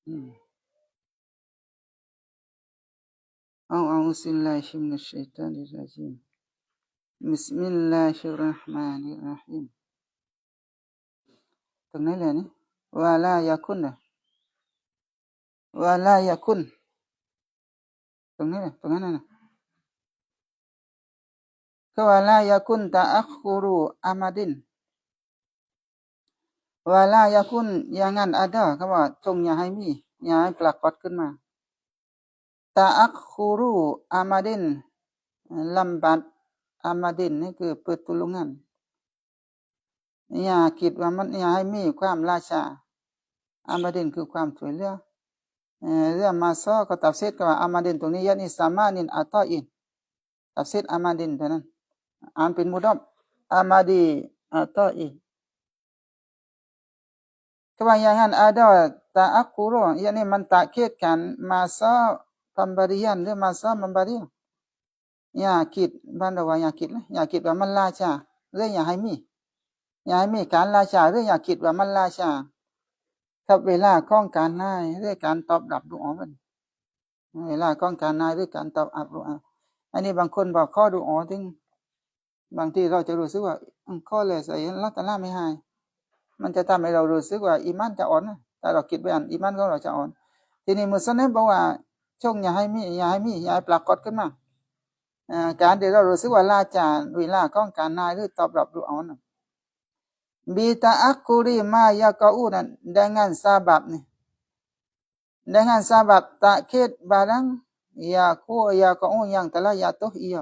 ອືມ ເອົາ أعوذ بالله من الشيطان الرجيم. بسم الله الرحمن الرحيم. ຕົງນີ້ແຫຼະນີ້ ولا يكن ເດ້ ولا يكن. ຕົງນີ້ແຫຼະ ຕົງນັ້ນນະ ຄືວ່າ لا يكن تأخر أمد. ولا يكن ຢ່າງນັ້ນ ອາດາ ຄຳວ່າຈົ່ງຢ່າໃຫ້ມີ ຢ່າໃຫ້ປາກົດຂຶ້ນມາ. تأخر أمد ລຳບັດ أمد ນີ້ຄືເປີດໂຕໂລງງານ. ຢ່າຄິດວ່າມັນ ຢ່າໃຫ້ມີຄວາມລ່າຊ້າ. أمد ຄືຄວາມຊ່ວຍເຫຼືອ. ເອີ ເລື່ອງ ماضى ກໍຕັດເສດກັບວ່າ أمد ຕົງນີ້ يعني زمان عطاء ຕັດເສດ أمد ຕົວນັ້ນ ອ່ານເປັນ مضاف أمد عطاء. ຄຳວ່າຢ່າງນັ້ນ أدى تأخر ຢ່າງນີ້ມັນຕະເຄດກັນ ماضى ປຳບາຣີ ຫຼື ماضى ປຳບາຣີ. ຢ່າຄິດ ບ້ານເຮົາວ່າຢ່າຄິດນະ ຢ່າຄິດວ່າມັນລ່າຊ້າ ຫຼື ຢ່າໃຫ້ມີ ຢ່າໃຫ້ມີການລ່າຊ້າ ຫຼື ຢ່າຄິດວ່າມັນລ່າຊ້າ ກັບເວລາຂອງການນາຍ ຫຼື ການຕອບຮັບດຸອາ ເວລາຂອງການນາຍ ຫຼື ການຕອບຮັບດຸອາ. ອັນນີ້ບາງຄົນບອກຂໍດຸອາ ເຖິງບາງທີເຮົາຈະຮູ້ສຶກວ່າ ອືມ ຂໍແລ້ວໃສ່ອັລລອຮຕະອາລາໄມ່ໃຫ້ ມັນຈະທຳໃຫ້ເຮົາຮູ້ສຶກວ່າອີມານຈະອ່ອນນະ. ຖ້າເຮົາຄິດແບບນັ້ນ ອີມານຂອງເຮົາຈະອ່ອນ. ທີນີ້ ມຸຊັນນິບ ບອກວ່າ ຈົ່ງຢ່າໃຫ້ມີ ຢ່າໃຫ້ມີ ຢ່າໃຫ້ປາກົດຂຶ້ນມາ ເອີ ການທີ່ເຮົາຮູ້ສຶກວ່າລ່າຊ້າເວລາຂອງການນາຍ ຫຼື ຕອບຮັບດຸອານະ. بتأخر ما يقع ນັ້ນ dengan sebab ນີ້ dengan sebab ຕະເຄດບາດາງ يقع يقع ຢ່າງ telah jatuh ia.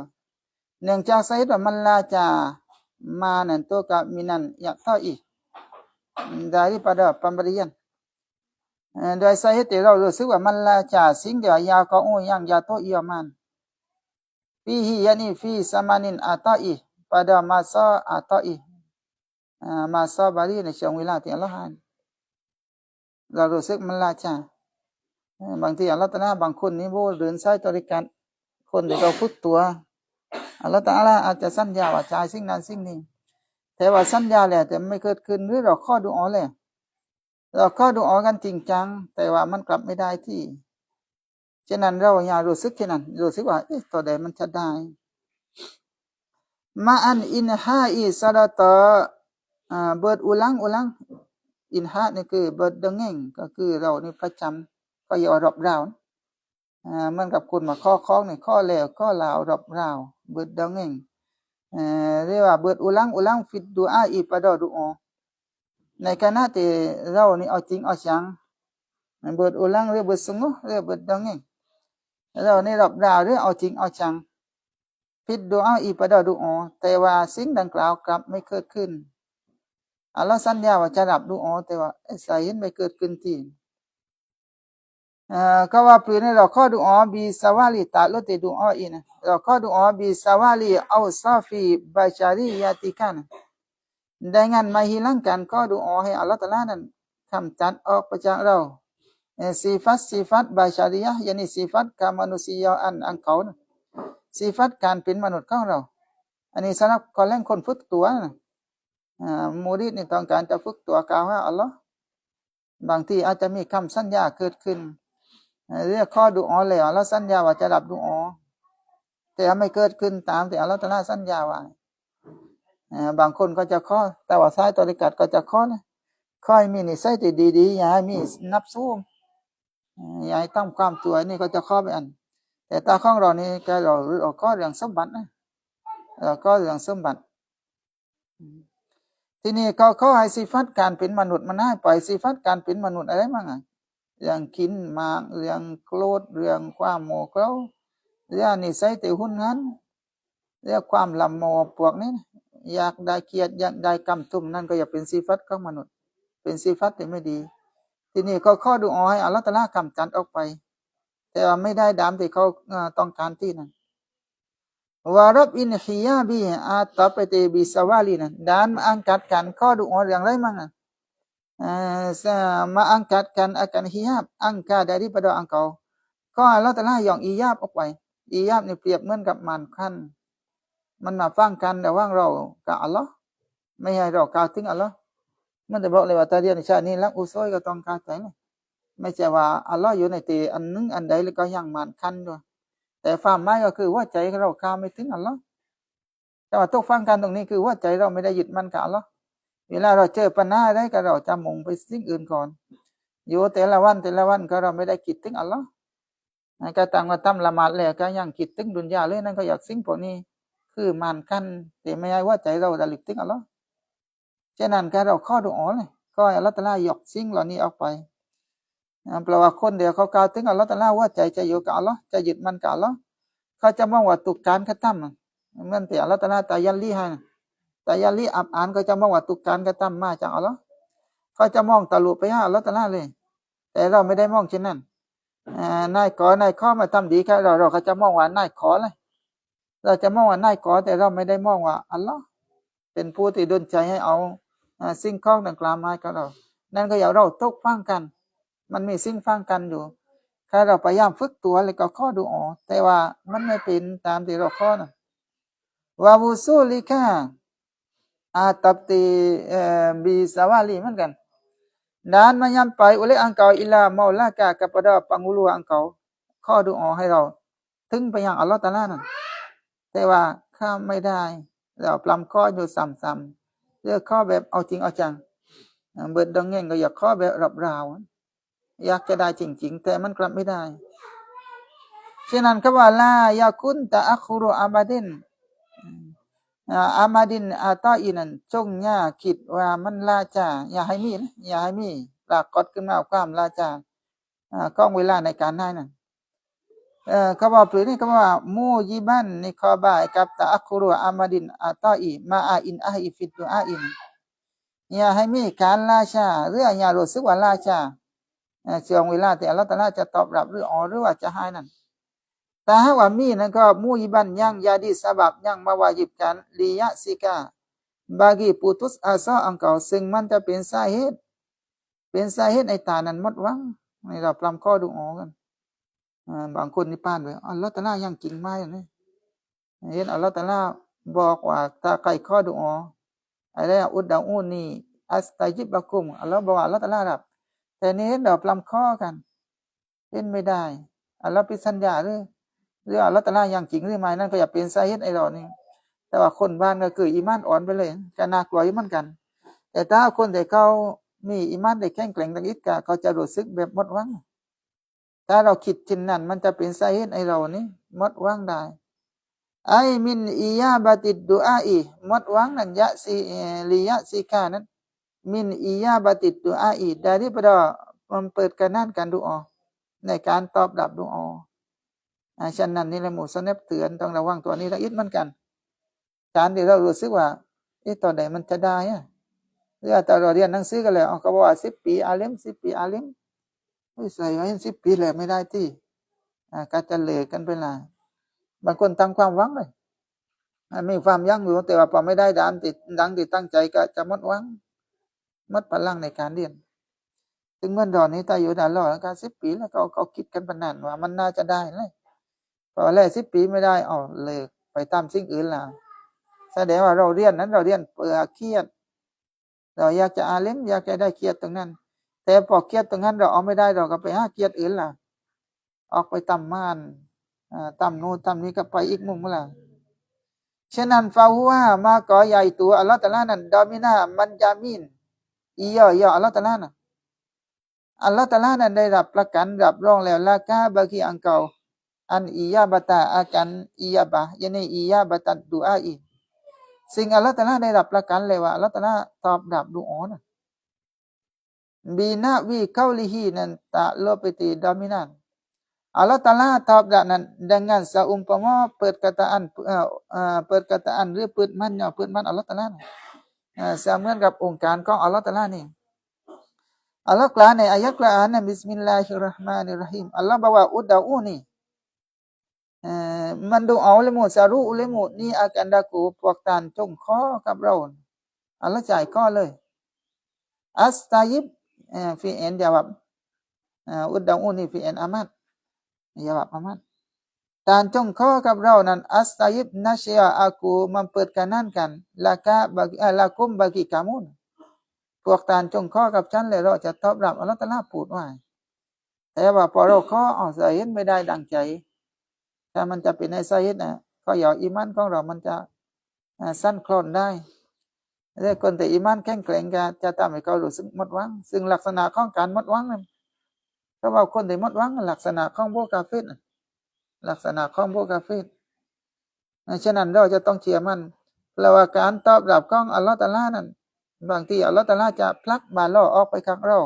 ເນື່ອງຈາກສາເຫດວ່າມັນລ່າຊ້າ ما ນັ້ນ ຕົວກັບ من ນັ້ນ عطاء daripada pemberian. ເອີ ໂດຍສາເຫດທີ່ເຮົາຮູ້ສຶກວ່າມັນລ່າຊ້າ ສິ່ງທີ່ວ່າ يقع ຢ່າງ jatuh ia ມານັ້ນ فيه يعني في زمان عطاء pada masa عطاء. ອາ ມາຊາບາຣີ ໃນຊ່ວງເວລາທີ່ອັລລອຮໃຫ້ ເຮົາຮູ້ສຶກມັນລ່າຊ້າ. ເອີ ບາງທີອັລລອຮຕະອາລາ ບາງຄົນນີ້ ໂອ້ ເດີນສາຍຕະຣິກັດ ຄົນທີ່ເຂົາຝຶກຕົວ ອັລລອຮຕະອາລາອາດຈະສັນຍາວ່າຈະໃຫ້ສິ່ງນັ້ນສິ່ງນີ້ ແຕ່ວ່າສັນຍາແລ້ວ ແຕ່ມັນບໍ່ເກີດຂຶ້ນ ຫຼື ເຮົາຂໍດຸອາແລ້ວ ເຮົາຂໍດຸອາກັນຈິງຈັງ ແຕ່ວ່າມັນກັບໄມ່ໄດ້ທີ່ ສະນັ້ນເຮົາຢ່າຮູ້ສຶກເຊັ່ນນັ້ນ ຮູ້ສຶກວ່າ ເອະ ຕົວໃດມັນຈະໄດ້. مع انتهاء شرطا ອາ ເບີດອຸລັງ ອຸລັງ ອິນຮາ ນີ້ຄືເບີດດອງແງງ ກໍຄືເຮົານີ້ປະຈຳ ກໍເອີ້ນວ່າ drop down. ອາ ເໝືອນກັບຄົນມາຂໍຄອງນີ້ ຂໍແລ້ວຂໍລາວ drop down ເບີດດອງແງງ ເອີ ເອີ້ນວ່າເບີດອຸລັງ ອຸລັງ في الدعاء ປະເດັນດຸອາ ໃນຂະນະທີ່ເຮົານີ້ເອົາຈິງເອົາຈັງ ເບີດອຸລັງ ຫຼື ເບີດສະຫງົບ ຫຼື ເບີດດອງແງງ ເຮົານີ້ drop down ຫຼື ເອົາຈິງເອົາຈັງ في الدعاء ປະເດັນດຸອາ ແຕ່ວ່າສິ່ງດັ່ງກ່າວກັບໄມ່ເກີດຂຶ້ນ. ອັລລອຮສັນຍາວ່າຈະຮັບດຸອາ ແຕ່ວ່າ ເອະ ສາເຫດໄມ່ເກີດຂຶ້ນທີ່ ເອີ ເຂົາວ່າ ເປັນໃຫ້ເຮົາຂໍດຸອາ بزوال ຕາລຸດ ທີ່ດຸອາອີກນະ ເຮົາຂໍດຸອາ بزوال أوصاف بشريتك ນະ ດັ່ງນັ້ນ ມາຮີຫຼັງການຂໍດຸອາໃຫ້ອັລລອຮຕະອາລານັ້ນກຳຈັດອອກໄປຈາກເຮົາ ເອີ ຊິຟັດ ຊິຟັດ ບາຊາຣີຍະ ຍານີ ຊິຟັດກາມະນຸດສະຍາອັນ ອັນເກົ່ານະ ຊິຟັດການເປັນມະນຸດຂອງເຮົາ. ອັນນີ້ສຳລັບກໍແລງຄົນຝຶກຕົວນະ ອາ ມຸຣິດນີ້ຕ້ອງການຈະຝຶກຕົວກ່າວຫາອັລລອຮ ບາງທີອາດຈະມີຄຳສັນຍາເກີດຂຶ້ນ ເອີ ເຮົາຂໍດຸອາແລ້ວ ອັລລອຮສັນຍາວ່າຈະຮັບດຸອາ ແຕ່ໄມ່ເກີດຂຶ້ນຕາມທີ່ອັລລອຮຕະອາລາສັນຍາໄວ້. ເອີ ບາງຄົນກໍຈະຂໍ ແຕ່ວ່າສາຍຕະຣິກັດກໍຈະຂໍນະ ຂໍໃຫ້ມີນິໄສທີ່ດີໆ ຢ່າໃຫ້ມີນັບສູງ ເອີ ຢ່າໃຫ້ທຳຄວາມຊົ່ວ ນີ້ກໍຈະຂໍແບບນັ້ນ. ແຕ່ຕາຂອງເຮົານີ້ກໍເຮົາ ເຮົາຂໍເລື່ອງສົມບັດນະ ເຮົາຂໍເລື່ອງສົມບັດ. ທີນີ້ກໍຂໍໃຫ້ຊິຟັດການເປັນມະນຸດມັນຫາຍໄປ. ຊິຟັດການເປັນມະນຸດອະໄລມັນຫາຍ? ເລື່ອງກິນໝາກ, ເລື່ອງໂກດ, ເລື່ອງຄວາມໂມໂຫ, ເລື່ອງນິໄສທີ່ຮຸນແຮງ, ເລື່ອງຄວາມລຳໂມພວກນີ້ນະ, ຢາກໄດ້ກຽດ, ຢາກໄດ້ກຳຕຸມ, ນັ້ນກໍຢ່າເປັນຊິຟັດຂອງມະນຸດ, ເປັນຊິຟັດທີ່ບໍ່ດີ. ທີນີ້ກໍຂໍດຸອາໃຫ້ອັລລາະຕະອາລາກຳຈັດອອກໄປ, ແຕ່ວ່າໄມ່ໄດ້ຕາມທີ່ເຂົາ, ເອີ, ຕ້ອງການທີ່ນັ້ນ. Wa raf'in hijabi, ອາ ຕໍ່ໄປເຕ bi zawali ນະ, ການມາອັງກັດກັນ, ຂໍດຸອາເລື່ອງໃດມາ, ເອີ, sa-, ມາອັງກັດກັນ, akan hijab, ອັງກາ daripada engkau. ຂໍໃຫ້ອັລລາະຕະອາລາຍ່ອງ hijab ອອກໄປ. Hijab ນີ້ປຽບເໝືອນກັບມ່ານກັ້ນ, ມັນມາຝັງກັ້ນລະຫວ່າງເຮົາກັບອັລລາະ, ໄມ່ໃຫ້ເຮົາກ່າວເຖິງອັລລາະ. ມັນຈະບອກເລີຍວ່າ ຕາດຽວນີ້ຊາດນີ້ ລັກອຸໂຊຍກໍຕ້ອງຄາໃຈນະ. ไม่ใช่ว่าอัลลอฮ์อยู่ในที่อันหนึ่งอันใดแล้วก็ยังมั่นคงอยู่ แต่ความหมายก็คือหัวใจเราเข้าไม่ถึงอัลลอฮ์ แต่ว่าตกฟังกันตรงนี้คือหัวใจเราไม่ได้ยึดมั่นกับอัลลอฮ์ เวลาเราเจอปัญหาอะไรก็เราจะมุ่งไปสิ่งอื่นก่อน อยู่แต่ละวันแต่ละวันก็เราไม่ได้คิดถึงอัลลอฮ์ ก็ตั้งว่าทำละหมาดแล้วก็ยังคิดถึงดุนยาเลย นั่นก็อยากสิ่งพวกนี้ คือมั่นคงที่ไม่ให้หัวใจเราระลึกถึงอัลลอฮ์ ฉะนั้นก็เราขอดุอาเลย ขอให้อัลลอฮ์ตะอาลายกสิ่งเหล่านี้ออกไป เพราะว่าคนเดียวเขากล่าวถึงอัลลอฮ์ตะอาลา หัวใจจะอยู่กับอัลลอฮ์ จะยึดมั่นกับอัลลอฮ์ เขาจะมองว่าทุกการกระทำ เหมือนที่อัลลอฮ์ตะอาลาตะยัลลีให้ ตะยัลลีอับอาน เขาจะมองว่าทุกการกระทำมาจากอัลลอฮ์ เขาจะมองทะลุไปหาอัลลอฮ์ตะอาลาเลย แต่เราไม่ได้มองเช่นนั้น อ่า นายก นายข มาทำดีกับเรา เราก็จะมองว่านายข เลย เราจะมองว่านายก แต่เราไม่ได้มองว่าอัลลอฮ์เป็นผู้ที่ดลใจให้เอา อ่า สิ่งของดังกล่าวมาให้กับเรา นั่นก็อย่าเราตกฟังกัน มันมีสิ่งฟังกันอยู่ ถ้าเราพยายามฝึกตัวแล้วก็ขอดุอา แต่ว่ามันไม่เป็นตามที่เราขอนะ วะวุซูลิกา อาตับตี เอ่อ บิสวาลีเหมือนกัน dan menyampai oleh engkau ila maulaka kepada penghulu engkau ขอดุอาให้เราถึงไปยังอัลลอฮ์ตะอาลานั่น แต่ว่าข้าไม่ได้ เราพร่ำขออยู่ซ้ำๆ เพื่อขอแบบเอาจริงเอาจัง เบิดดองแงงก็อยากขอแบบรับราว อยากจะได้จริงๆ แต่มันกลับไม่ได้ ฉะนั้นคำว่า ลายากุนตะอัคคุรุอามาดิน อ่า อามาดินอาตออีนั้น จงอย่าคิดว่ามันล่าช้า อย่าให้มีนะ อย่าให้มีปรากฏขึ้นมาความล่าช้า อ่า ของเวลาในการให้นั้น เอ่อ คำว่าปลือนี่ คำว่า موجبا นี่ข้อบายกับ تأخر أمد العطاء مع الإلحاح في الدعاء อย่าให้มีการล่าช้า หรืออย่ารู้สึกว่าล่าช้า เอ่อ ช่วงเวลาที่อัลเลาะห์ตะอาลาจะตอบรับหรือออ หรือว่าจะให้นั้น ถ้าหากว่ามีนั้นก็ موجبا ยัง jadi sebab ยัง mewajibkan ลิยะซิกา bagi putus asa engkau ซึ่งมันจะเป็นสาเหตุ เป็นสาเหตุให้ตานั้นหมดหวัง ให้เราพร่ำขอดุอากัน อ่า บางคนนี่ผ่านไป อัลเลาะห์ตะอาลายังจริงไหมนี่ เห็นอัลเลาะห์ตะอาลาบอกว่า ถ้าใครขอดุอา อะไร ادعوني أستجب لكم อัลเลาะห์บอกว่าอัลเลาะห์ตะอาลารับ แต่นี่เห็นเราพร่ำขอกัน เป็นไม่ได้ อัลเลาะห์ผิดสัญญาหรือ หรืออัลเลาะห์ตะอาลายังจริงหรือไม่ นั่นก็อย่าเป็นสาเหตุให้เรานี่ แต่ว่าคนบ้านก็คืออีหม่านอ่อนไปเลย ก็น่ากลัวอยู่เหมือนกัน แต่ถ้าคนที่เขามีอีหม่านได้แข็งแกร่งตั้งอิดกะ เขาจะรู้สึกแบบหมดหวัง ถ้าเราคิดเช่นนั้น มันจะเป็นสาเหตุให้เรานี่หมดหวังได้ ไอ من إجابة الدعاء หมดหวังนั้น ยะซี เอ่อ ลิยะซิกานั้น من إجابة الدعاء daripada memperkenankan doa ในการตอบรับดุอา อ่า ฉะนั้นนี่แหละมุซันนิฟเตือนต้องระวังตัวนี้ละอิดเหมือนกัน การที่เรารู้สึกว่า เอ๊ะ ตอนใดมันจะได้อะ หรือว่าตอนเราเรียนหนังสือกันแล้ว เอา ก็บอกว่าสิบปีอาลิม สิบปีอาลิม เฮ้ย ใส่ไว้สิบปีแล้วไม่ได้ที่ อ่า ก็จะเลิกกันไปละ บางคนตั้งความหวังเลย อ่า มีความหวังอยู่ แต่ว่าพอไม่ได้ตามที่ ดังที่ตั้งใจก็จะหมดหวัง หมดพลังในการเรียน ซึ่งเมื่อดอนนี้ถ้าอยู่ได้รอดก็สิบปีแล้ว เขา เขาคิดกันปานนั้นว่ามันน่าจะได้เลย พอแล้วสิบปีไม่ได้ เอา เลิก ไปตามสิ่งอื่นละ แสดงว่าเราเรียนนั้น เราเรียนเพื่อเครียด เราอยากจะอาลิม อยากจะได้เครียดตรงนั้น แต่พอเครียดตรงนั้นเราเอาไม่ได้ เราก็ไปหาเครียดอื่นละ ออกไปตามม่าน อ่า ตามโน่นตามนี้ก็ไปอีกมุมละ ฉะนั้น فهو มากอใหญ่ตัวอัลเลาะห์ตะอาลานั้น ดอมินา มันยามีน อียอยออัลเลาะห์ตะอาลานะ อัลเลาะห์ตะอาลานั้นได้รับประกันรับรองแล้ว ลากา bagi engkau อัน ijabata akan ijabah ยะนี ijabatat du'ai ซึ่งอัลเลาะห์ตะอาลาได้รับประกันแล้วว่าอัลเลาะห์ตะอาลาตอบรับดุอานะ binahwi qaulihi นั้น takluk piti dominan อัลเลาะห์ตะอาลาตอบรับนั้น dengan seumpama perkataan เอ่อ เอ่อ perkataan หรือ perman ย่อ perman อัลเลาะห์ตะอาลานะ เอ่อ เสมือนกับองค์การของอัลเลาะห์ตะอาลานี่ อัลเลาะห์กล่าวในอายะห์กุรอานนะ Bismillahirrahmanirrahim อัลเลาะห์บอกว่า ud'uni เอ่อ มันดูเอาเลยหมู่ salu เลยหมู่ นี่ akan daku พวกท่านจงขอกับเรา อัลเลาะห์จ่ายขอเลย astajib เอ่อ fi'il jawab เอ่อ ud'uni fi'il amar jawab amar ท่านจงขอกับเรานั้น astajib nasya aku memperkenankan laka bagi เอ่อ lakum bagi kamu พวกท่านจงขอกับฉัน แล้วเราจะตอบรับ อัลเลาะห์ตะอาลาพูดไว้ ແຕ່ວ່າພໍເຮົາຂໍ ເອົາ ສາເຮັດບໍ່ໄດ້ດັ່ງໃຈ ຖ້າມັນຈະເປັນໃນສາເຮັດນະ ກໍຢ່າ ອີມານຂອງເຮົາມັນຈະ ອ່າ ສັ່ນຄລອນໄດ້. ແລະ ຄົນທີ່ອີມານແຂງແກຮ່ງກໍຈະທຳໃຫ້ເຂົາຮູ້ສຶກໝົດຫວັງ, ຊຶ່ງລັກສະນະຂອງການໝົດຫວັງນັ້ນ ເຂົາເວົ້າຄົນທີ່ໝົດຫວັງ ລັກສະນະຂອງພວກກາເຟດ ລັກສະນະຂອງພວກກາເຟດ. ເພາະສະນັ້ນ ເຮົາຈະຕ້ອງເຊື່ອໝັ້ນ ເພາະວ່າການຕອບຮັບຂອງອັລລອຮຕະອາລານັ້ນ ບາງທີອັລລອຮຕະອາລາຈະຜລັກບາໂລອອກໄປຂ້າງເຮົາ.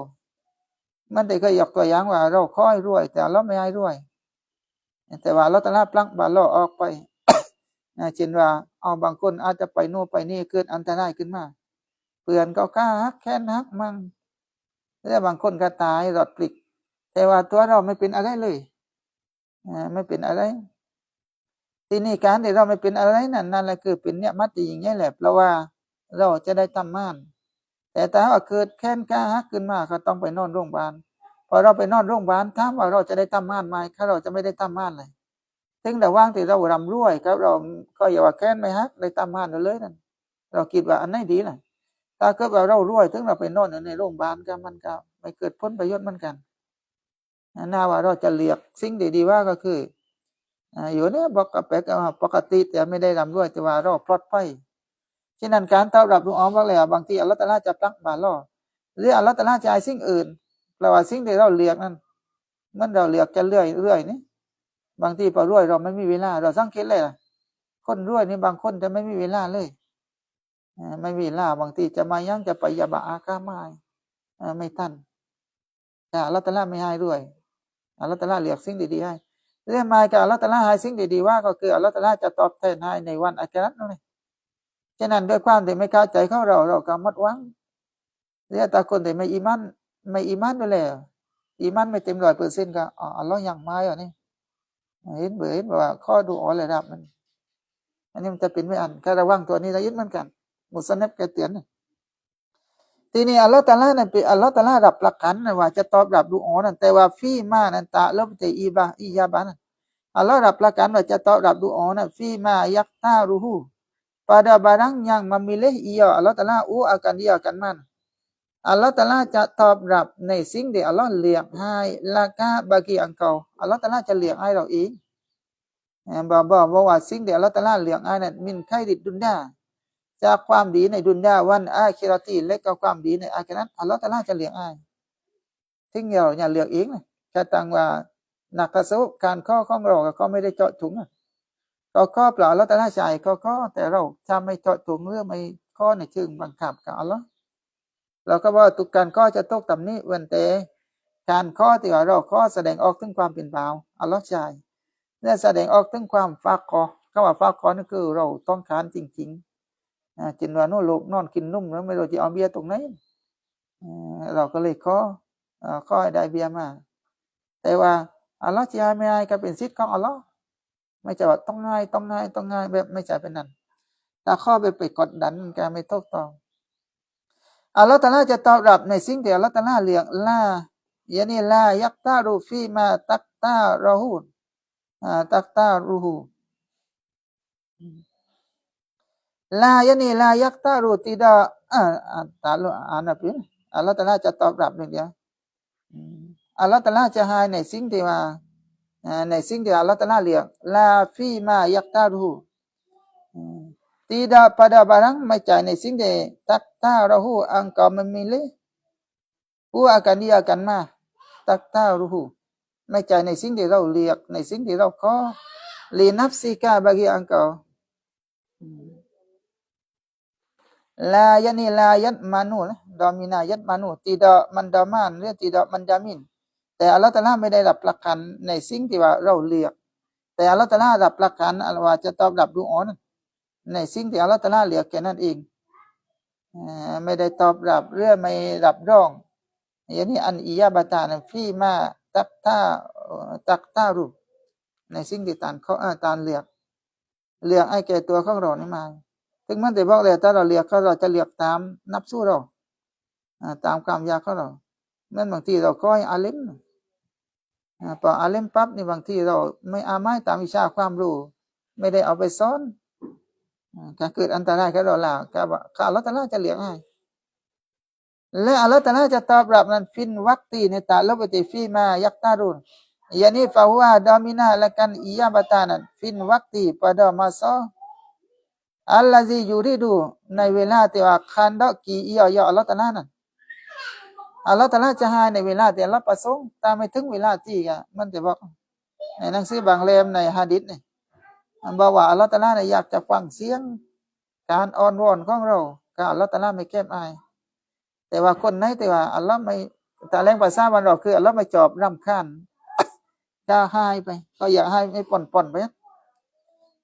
ມັນໄດ້ເຄີຍຍົກຕົວຢ່າງວ່າ ເຮົາຂໍໃຫ້ລວຍ ແຕ່ອັລລອຮໄມ່ໃຫ້ລວຍ ແຕ່ວ່າອັລລອຮຕະອາລາຜລັກບາໂລອອກໄປ ເຊັ່ນວ່າ ເອົາ ບາງຄົນອາດຈະໄປໂນ່ນໄປນີ້ ເກີດອັນຕະລາຍຂຶ້ນມາ ເພື່ອນກໍຂາຫັກແຂນຫັກມັ່ງ ແລະ ບາງຄົນກໍຕາຍລອດປລິກ ແຕ່ວ່າຕົວເຮົາໄມ່ເປັນອະໄລເລີຍ ເອີ ໄມ່ເປັນອະໄລ. ທີນີ້ການທີ່ເຮົາໄມ່ເປັນອະໄລນັ້ນ ນັ້ນແຫຼະຄືເປັນນິອະມັດທີ່ຍິ່ງໃຫຍ່ແຫຼະ ເພາະວ່າເຮົາຈະໄດ້ຕຳມານ. ແຕ່ຖ້າວ່າເກີດແຂນຂາຫັກຂຶ້ນມາ ກໍຕ້ອງໄປນອນໂຮງບານ. ພໍເຮົາໄປນອນໂຮງບານ ຖາມວ່າເຮົາຈະໄດ້ຕຳມານໄໝ? ເຮົາຈະບໍ່ໄດ້ຕຳມານເລີຍ. ເຖິງລະຫວ່າງທີ່ເຮົາຮ່ຳລວຍກັບເຮົາ ກໍຢ່າວ່າແຂນໄມ່ຫັກ ໄດ້ຕຳມານເຮົາເລີຍນັ້ນ ເຮົາຄິດວ່າອັນໃດດີລະ? ຖ້າເກີດວ່າເຮົາລວຍ ເຖິງເຮົາໄປນອນຢູ່ໃນໂຮງບານ ກໍມັນກໍໄມ່ເກີດຜົນປະໂຫຍດເໝືອນກັນ. ໜ້າວ່າເຮົາຈະເລືອກສິ່ງທີ່ດີກວ່າກໍຄື ອາ ຢູ່ໃນປົກກະເປັກ ອາ ປົກກະຕິ ແຕ່ໄມ່ໄດ້ຮ່ຳລວຍ ແຕ່ວ່າເຮົາປອດໄພ. ສະນັ້ນ ການຕອບຮັບດຸອາ ບາງແລ້ວ ບາງທີອັລລອຮຕະອາລາຈະຜລັກບາໂລ ຫຼື ອັລລອຮຕະອາລາຈະໃຫ້ສິ່ງອື່ນ ເພາະວ່າສິ່ງທີ່ເຮົາເລືອກນັ້ນ ມັນ ເຮົາເລືອກຈະເລື້ອຍໆນີ້. ບາງທີພໍລວຍ ເຮົາໄມ່ມີເວລາ. ເຮົາສັງເກດແລ້ວ ຄົນລວຍນີ້ບາງຄົນຈະໄມ່ມີເວລາເລີຍ. ເອີ ໄມ່ມີເວລາ ບາງທີຈະມາຫຍັງ ຈະໄປຢາບ້າອາກາມາຍ ເອີ ໄມ່ທັນ. ແຕ່ອັລລອຮຕະອາລາໄມ່ໃຫ້ລວຍ ອັລລອຮຕະອາລາເລືອກສິ່ງດີໆໃຫ້. ແລະ ໝາຍການອັລລອຮຕະອາລາໃຫ້ສິ່ງດີໆວ່າ ກໍຄືອັລລອຮຕະອາລາຈະຕອບແທນໃຫ້ໃນວັນອາຄີຣັດນັ້ນ. ສະນັ້ນ ດ້ວຍຄວາມທີ່ໄມ່ເຂົ້າໃຈຂອງເຮົາ ເຮົາກໍໝົດຫວັງ. ແລະ ແຕ່ຄົນທີ່ໄມ່ອີມານ ໄມ່ອີມານຢູ່ແລ້ວ ອີມານໄມ່ເຕັມຮ້ອຍເປີເຊັນ ກໍ ອາ ອັລລອຮຍັງມາຢູ່ນີ້. ເຫັນບໍ່ ເຫັນບໍ່ວ່າຂໍດຸອາລະດັບມັນ ອັນນີ້ມັນຈະເປັນໄວ້ອັນ ກະລະວັງຕົວນີ້ລະອີກເໝືອນກັນ. ມຸສະນະບກໍເຕືອນ. ທີນີ້ອັລລອຮຕະອາລານັ້ນເປັນ ອັລລອຮຕະອາລາຮັບປະກັນວ່າຈະຕອບຮັບດຸອານັ້ນ ແຕ່ວ່າຟີມານັ້ນ ຕະລະບັດ ອີບາ ອີຈາບານັ້ນ ອັລລອຮຮັບປະກັນວ່າຈະຕອບຮັບດຸອານັ້ນ ຟີມາ ຍັກຕາຣູ ປະດາບາຣັງ ຍັງມະມິເລ ອີ ອັລລອຮຕະອາລາ ອູ ອາການ ອີ ອາການມານ ອັລລອຮຕະອາລາຈະຕອບຮັບໃນສິ່ງທີ່ອັລລອຮເລືອກໃຫ້ ລະກະ ບາກີ ອັງເກົ່າ ອັລລອຮຕະອາລາຈະເລືອກໃຫ້ເຮົາເອງ. ເອີ ບໍ່ ບໍ່ ບໍ່ວ່າສິ່ງທີ່ອັລລອຮຕະອາລາເລືອກໃຫ້ນັ້ນ ມິນໄຄຣິດດຸນຍາ ຈາກຄວາມດີໃນດຸນຍາ ວັນອາຄີຣັດ ແລະກໍຄວາມດີໃນອາຄີຣັດ ອັລລອຮຕະອາລາຈະເລືອກໃຫ້. ເຖິງເຮົາຈະເລືອກເອງນະ ກະຕັ້ງວ່ານັກກະສະຫວັບ ການຂໍຂອງເຮົາກໍ ກໍໄມ່ໄດ້ເຈາະຈົງນະ ກໍຂໍເພາະອັລລອຮຕະອາລາຈະໃຫ້ ກໍຂໍ ແຕ່ເຮົາຈະໄມ່ເຈາະຈົງ ຫຼື ໄມ່ຂໍໃນເຊີງບັງຄັບກັບອັລລອຮ. ເຮົາກໍບອກວ່າທຸກການຂໍຈະຕົກຕຳໜິ ເວັ້ນແຕ່ການຂໍທີ່ວ່າເຮົາຂໍສະແດງອອກເຖິງຄວາມເປັນບ່າວ ອັລລອຮຈະໃຫ້ ແລະ ສະແດງອອກເຖິງຄວາມຟາກຂໍ. ຄຳວ່າຟາກຂໍນີ້ຄືເຮົາຕ້ອງການຈິງໆ ອາ ເຊັ່ນວ່າ ໂນ ລູກນອນກິນນົມ ແລ້ວໄມ່ຮູ້ຈະເອົາເບຍຕົງໃດ ເອີ ເຮົາກໍເລີຍຂໍ ເອີ ຂໍໃຫ້ໄດ້ເບຍມາ. ແຕ່ວ່າອັລລອຮຊິໃຫ້ບໍ່ໃຫ້ກໍເປັນສິດຂອງອັລລອຮ ໄມ່ໃຊ່ວ່າຕ້ອງໃຫ້ ຕ້ອງໃຫ້ ຕ້ອງໃຫ້ ແບບ ໄມ່ໃຊ່ເປັນນັ້ນ. ຖ້າຂໍແບບໄປກົດດັນ ມັນກໍໄມ່ຖືກຕ້ອງ. ອັລລອຮຕະອາລາຈະຕອບຮັບໃນສິ່ງທີ່ອັລລອຮຕະອາລາເລືອກ ລາ ຍານີ ລາຍັກຕາຣູ ຟີມາ ຕັກຕາຣະ ອາ ຕັກຕາຣະ. ລາ ຍານີ ລາຍັກຕາຣູ ຕິດດາ ອາ ອາ ຕາຣະ ອາ ອັນນັ້ນເປັນ ອັລລອຮຕະອາລາຈະຕອບຮັບເລື່ອງດຽວ. ອືມ ອັລລອຮຕະອາລາຈະໃຫ້ໃນສິ່ງທີ່ວ່າ ອາ ໃນສິ່ງທີ່ອັລລອຮຕະອາລາເລືອກ ລາ ຟີມາ ຍັກຕາຣະ ອືມ ຕິດດາ ປະດາບາຣັງ ໄມ່ໃຊ່ໃນສິ່ງທີ່ ຕັກຕາຣະ ອັງເກົ່າ ມັນມີເລ ອາການດີ ອາການມາ ຕັກຕາຣະ ໄມ່ໃຊ່ໃນສິ່ງທີ່ເຮົາເລືອກ ໃນສິ່ງທີ່ເຮົາຂໍ ລີນັບຊິກາ ບາກີ ອັງເກົ່າ. ລາ ຍານີ ລາຍັດມານູ ດອມີນາ ຍັດມານູ ຕິດດາ ມັນດາມານ ຫຼື ຕິດດາ ມັນດາມີນ. ແຕ່ອັລລອຮຕະອາລາໄມ່ໄດ້ຮັບປະກັນໃນສິ່ງທີ່ວ່າເຮົາເລືອກ ແຕ່ອັລລອຮຕະອາລາຮັບປະກັນ ອັນວ່າຈະຕອບຮັບດຸອານັ້ນ ໃນສິ່ງທີ່ອັລລອຮຕະອາລາເລືອກແຄ່ນັ້ນເອງ. ເອີ ໄມ່ໄດ້ຕອບຮັບ ຫຼື ໄມ່ຮັບຮອງ ຍານີ ອັນ ອີຈາບາຕາ ຟີມາ ຕັກຕາ ຕັກຕາຣະ ໃນສິ່ງທີ່ທ່ານຂໍ ເອີ ທ່ານເລືອກ ເລືອກໃຫ້ແກ່ຕົວຂອງເຮົານີ້ມາ. ເຖິງມັນໄດ້ບອກແລ້ວ ຖ້າເຮົາເລືອກ ເຂົາເຈົ້າຈະເລືອກຕາມນັບສູ່ເຮົາ ອາ ຕາມຄວາມຢາກຂອງເຮົາ. ແມ່ນບາງທີເຮົາຂໍໃຫ້ອາລິມ ອາ ພໍອາລິມປັບນີ້ ບາງທີເຮົາໄມ່ອາໄມຕາມວິຊາຄວາມຮູ້ ໄມ່ໄດ້ເອົາໄປສອນ ອາ ກະເກີດອັນຕະລາຍກັບເຮົາແລ້ວ ກະວ່າ ກະອັລລອຮຕະອາລາຈະເລືອກໃຫ້. ແລະ ອັລລອດຕະອາລາຈະຕອບຮັບນັ້ນ fil waqti, ໃນຕາລົບໄປທີ່ fima yaqtarun, yani fahuwa daminun lakan ijabata ນັ້ນ fil waqti pada masa allazi yuridu, ໃນເວລາທີ່ວ່າຄານດອກກີ ອີ່ຫຍໍ້ ອັລລອດຕະອາລານັ້ນ. ອັລລອດຕະອາລາຈະໃຫ້ໃນເວລາທີ່ອັລລອດປະສົງ, ຕາມໃຫ້ເຖິງເວລາທີ່ ມັນຈະບອກ ໃນໜັງສືບາງເຫຼັ້ມ ໃນຮະດີດນີ້ ມັນບອກວ່າອັລລອດຕະອາລານີ້ຢາກຈະຟັງສຽງການອ້ອນວອນຂອງເຮົາ, ກະອັລລອດຕະອາລາໄມ່ແຄບອາຍ. ແຕ່ວ່າຄົນໃນທີ່ວ່າອັລລອດໄມ່ ຕາແຫຼງພາສາບ້ານເຮົາຄືອັລລອດໄມ່ຈອບ ລຳຄານ ກະຫາຍໄປ, ເຂົາຢາກໃຫ້ ໃຫ້ປ່ອນໆໄປ.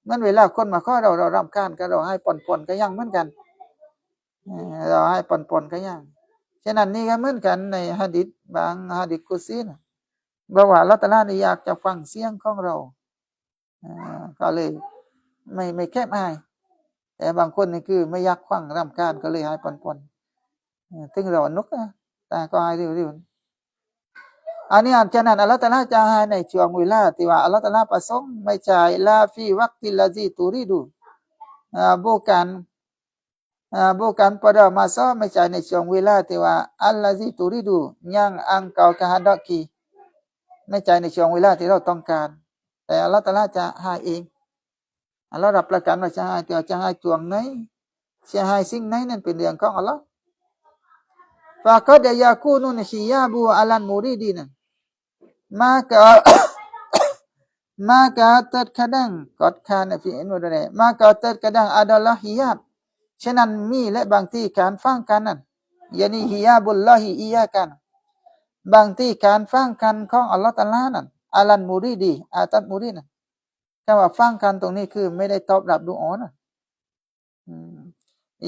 ເໝືອນເວລາຄົນມາຂໍເຮົາ, ເຮົາລຳຄານ ກະເຮົາໃຫ້ປ່ອນໆກະຍັງເໝືອນກັນ. ເອີ ເຮົາໃຫ້ປ່ອນໆກະຍັງ. ສະນັ້ນນີ້ກະເໝືອນກັນ ໃນຮະດີດ ບາງຮະດີດກຸດຊີນະ ບອກວ່າອັລລອດຕະອາລານີ້ຢາກຈະຟັງສຽງຂອງເຮົາ. ອ່າ ກໍເລີຍໄມ່ ໄມ່ແຄບອາຍ. ແຕ່ບາງຄົນນີ້ຄືໄມ່ຢາກຟັງ ລຳຄານ ກໍເລີຍໃຫ້ປ່ອນໆ ເອີ ເຖິງເຮົາໜຸກນະ ແຕ່ກໍໃຫ້ເລັວໆ. ອັນນີ້ ອັນ ສະນັ້ນ ອັລລອດຕະອາລາຈະໃຫ້ໃນຊ່ວງເວລາທີ່ວ່າອັລລອດຕະອາລາປະສົງ, ໄມ່ໃຊ່ la fi waqtil ladzi turidu, ອ່າ bukan, ອ່າ bukan pada masa, ໄມ່ໃຊ່ໃນຊ່ວງເວລາທີ່ວ່າ allazi turidu, yang engkau kehendaki, ໄມ່ໃຊ່ໃນຊ່ວງເວລາທີ່ເຮົາຕ້ອງການ. ແຕ່ອັລລອດຕະອາລາຈະໃຫ້ເອງ. ອັລລອດຮັບປະກັນວ່າຈະໃຫ້, ແຕ່ວ່າຈະໃຫ້ຊ່ວງໃນ, ຈະໃຫ້ສິ່ງໃດນັ້ນເປັນເລື່ອງຂອງອັລລອດ. Faqad yakunu hijabu alal muridi, ນັ້ນ maka, maka terkadang, qad kana fi ilmu dunia, maka terkadang adalah hijab. ສະນັ້ນ ມີ ແລະ ບາງທີການຂວາງກັ້ນນັ້ນ, yani hijabullahi iyyaka, ບາງທີການຂວາງກັ້ນຂອງອັລລອດຕະອາລານັ້ນ alal muridi, atas murid ນັ້ນ. ຄຳວ່າຂວາງກັ້ນຕົງນີ້ຄືໄມ່ໄດ້ຕອບຮັບດຸອານະ. ອືມ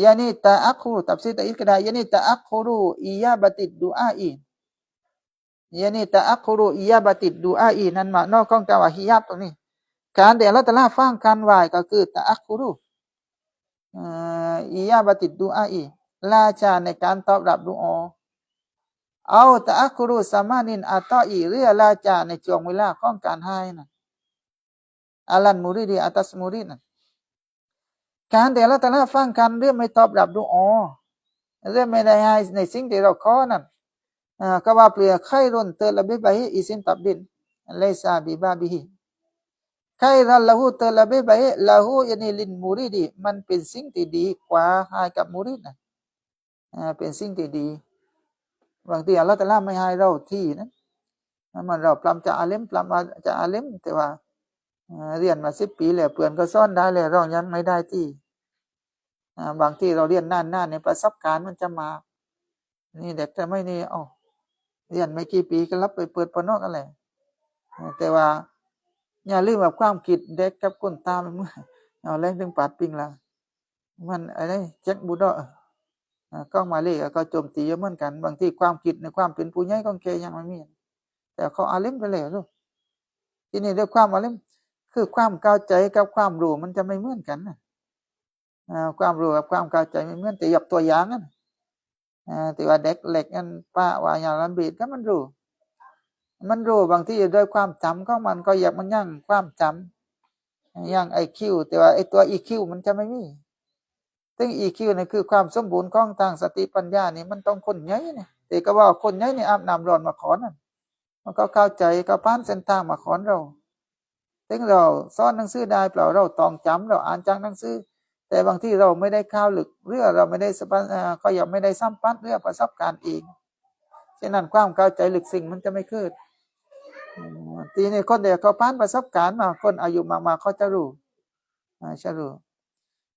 yani ta'akhkhuru, tafsir ta'id ກໍໄດ້, yani ta'akhkhuru ijabati du'ai, yani ta'akhkhuru ijabati du'ai, ນັ້ນມານອກຂອງຄຳວ່າ hijab ຕົງນີ້. ການທີ່ອັລລອດຕະອາລາຂວາງກັ້ນໄວ້ກໍຄື ta'akhkhuru, ເອີ ijabati du'ai, ລ່າຊ້າໃນການຕອບຮັບດຸອາ, au ta'akhkhuru zamanin ata'i, ຫຼື ລ່າຊ້າໃນຊ່ວງເວລາຂອງການໃຫ້ນັ້ນ alal muridi, atas murid ນັ້ນ. ການທີ່ອັລລອດຕະອາລາຂວາງກັ້ນ ຫຼື ໄມ່ຕອບຮັບດຸອາ, ຫຼື ໄມ່ໄດ້ໃຫ້ໃນສິ່ງທີ່ເຮົາຂໍນັ້ນ, ເອີ ກໍວ່າເປັນ khairun, talabi baihi, isim tabdil, laisa bi babihi, khairan lahu, talabi baihi, lahu, yani lil muridi, ມັນເປັນສິ່ງທີ່ດີກວ່າໃຫ້ກັບມຸຣິດນະ. ອ່າ ເປັນສິ່ງທີ່ດີ. ບາງທີອັລລອດຕະອາລາໄມ່ໃຫ້ເຮົາທີ່ນັ້ນ ມັນເຮົາປຳຈາກອາລິມ ປຳຈາກອາລິມ ແຕ່ວ່າ ອ່າ ຮຽນມາສິບປີແລ້ວ ເພື່ອນກໍສອນໄດ້ແລ້ວ ເຮົາຍັງໄມ່ໄດ້ທີ່. ອ່າ ບາງທີເຮົາຮຽນນານໆ ໃນປະສົບການມັນຈະມາ. ນີ້ເດັກສະໄໝນີ້ ເອົ້າ ຮຽນໄມ່ກີ່ປີກໍລັບໄປເປີດປະນອກຫັ້ນແຫຼະ. ແຕ່ວ່າຢ່າລືມວ່າຄວາມຄິດເດັກກັບຄົນຕາມັນ ເອົາແລງເຖິງປາດປິງລາ ມັນ ອັນນີ້ ແຈັກບູເດາະ ອາ ຂອງມາເລກໍໂຈມຕີຢູ່ເໝືອນກັນ. ບາງທີຄວາມຄິດໃນຄວາມເປັນຜູ້ໃຫຍ່ຂອງແກຍັງບໍ່ມີ ແຕ່ເຂົາອາລິມໄປແລ້ວ. ທີນີ້ດ້ວຍຄວາມອາລິມ ຄືຄວາມເຂົ້າໃຈກັບຄວາມຮູ້ມັນຈະໄມ່ເໝືອນກັນນະ. ອາ ຄວາມຮູ້ກັບຄວາມເຂົ້າໃຈໄມ່ເໝືອນ. ແຕ່ຍົກຕົວຢ່າງນັ້ນ ອາ ທີ່ວ່າເດັກເລັກນັ້ນ ປະວ່າຍາລະບີດກໍມັນຮູ້ ມັນຮູ້ ບາງທີດ້ວຍຄວາມຈຳຂອງມັນ ເຂົາຢາກມາຍັ່ງຄວາມຈຳ ຍັ່ງໄອຄິວ ແຕ່ວ່າໄອຕົວອີຄິວມັນຈະໄມ່ມີ. ເຊິ່ງອີຄິວນີ້ຄືຄວາມສົມບູນຂອງທາງສະຕິປັນຍານີ້ ມັນຕ້ອງຄົນໃຫຍ່ນີ້ ທີ່ເຂົາເວົ້າຄົນໃຫຍ່ນີ້ອາບນ້ຳຮ້ອນໝາກຂອນນັ້ນ ມັນກໍເຂົ້າໃຈ ກໍຜ່ານເສັ້ນທາງໝາກຂອນເຮົາ. ເຖິງເຮົາສອນໜັງສືໄດ້ ເພາະເຮົາທ່ອງຈຳ ເຮົາອ່ານຈາກໜັງສື ແຕ່ບາງທີເຮົາໄມ່ໄດ້ເຂົ້າເລິກ ຫຼື ເຮົາໄມ່ໄດ້ສະປະ ເອີ ເຂົາເອີ້ນໄມ່ໄດ້ສຳຜັດ ຫຼື ປະສົບການເອງ. ສະນັ້ນຄວາມເຂົ້າໃຈເລິກເຊິ່ງມັນຈະໄມ່ເກີດ. ອືມ ທີນີ້ຄົນທີ່ເຂົາຜ່ານປະສົບການມາ ຄົນອາຍຸມາກໆ ເຂົາຈະຮູ້ ອາ ຈະຮູ້.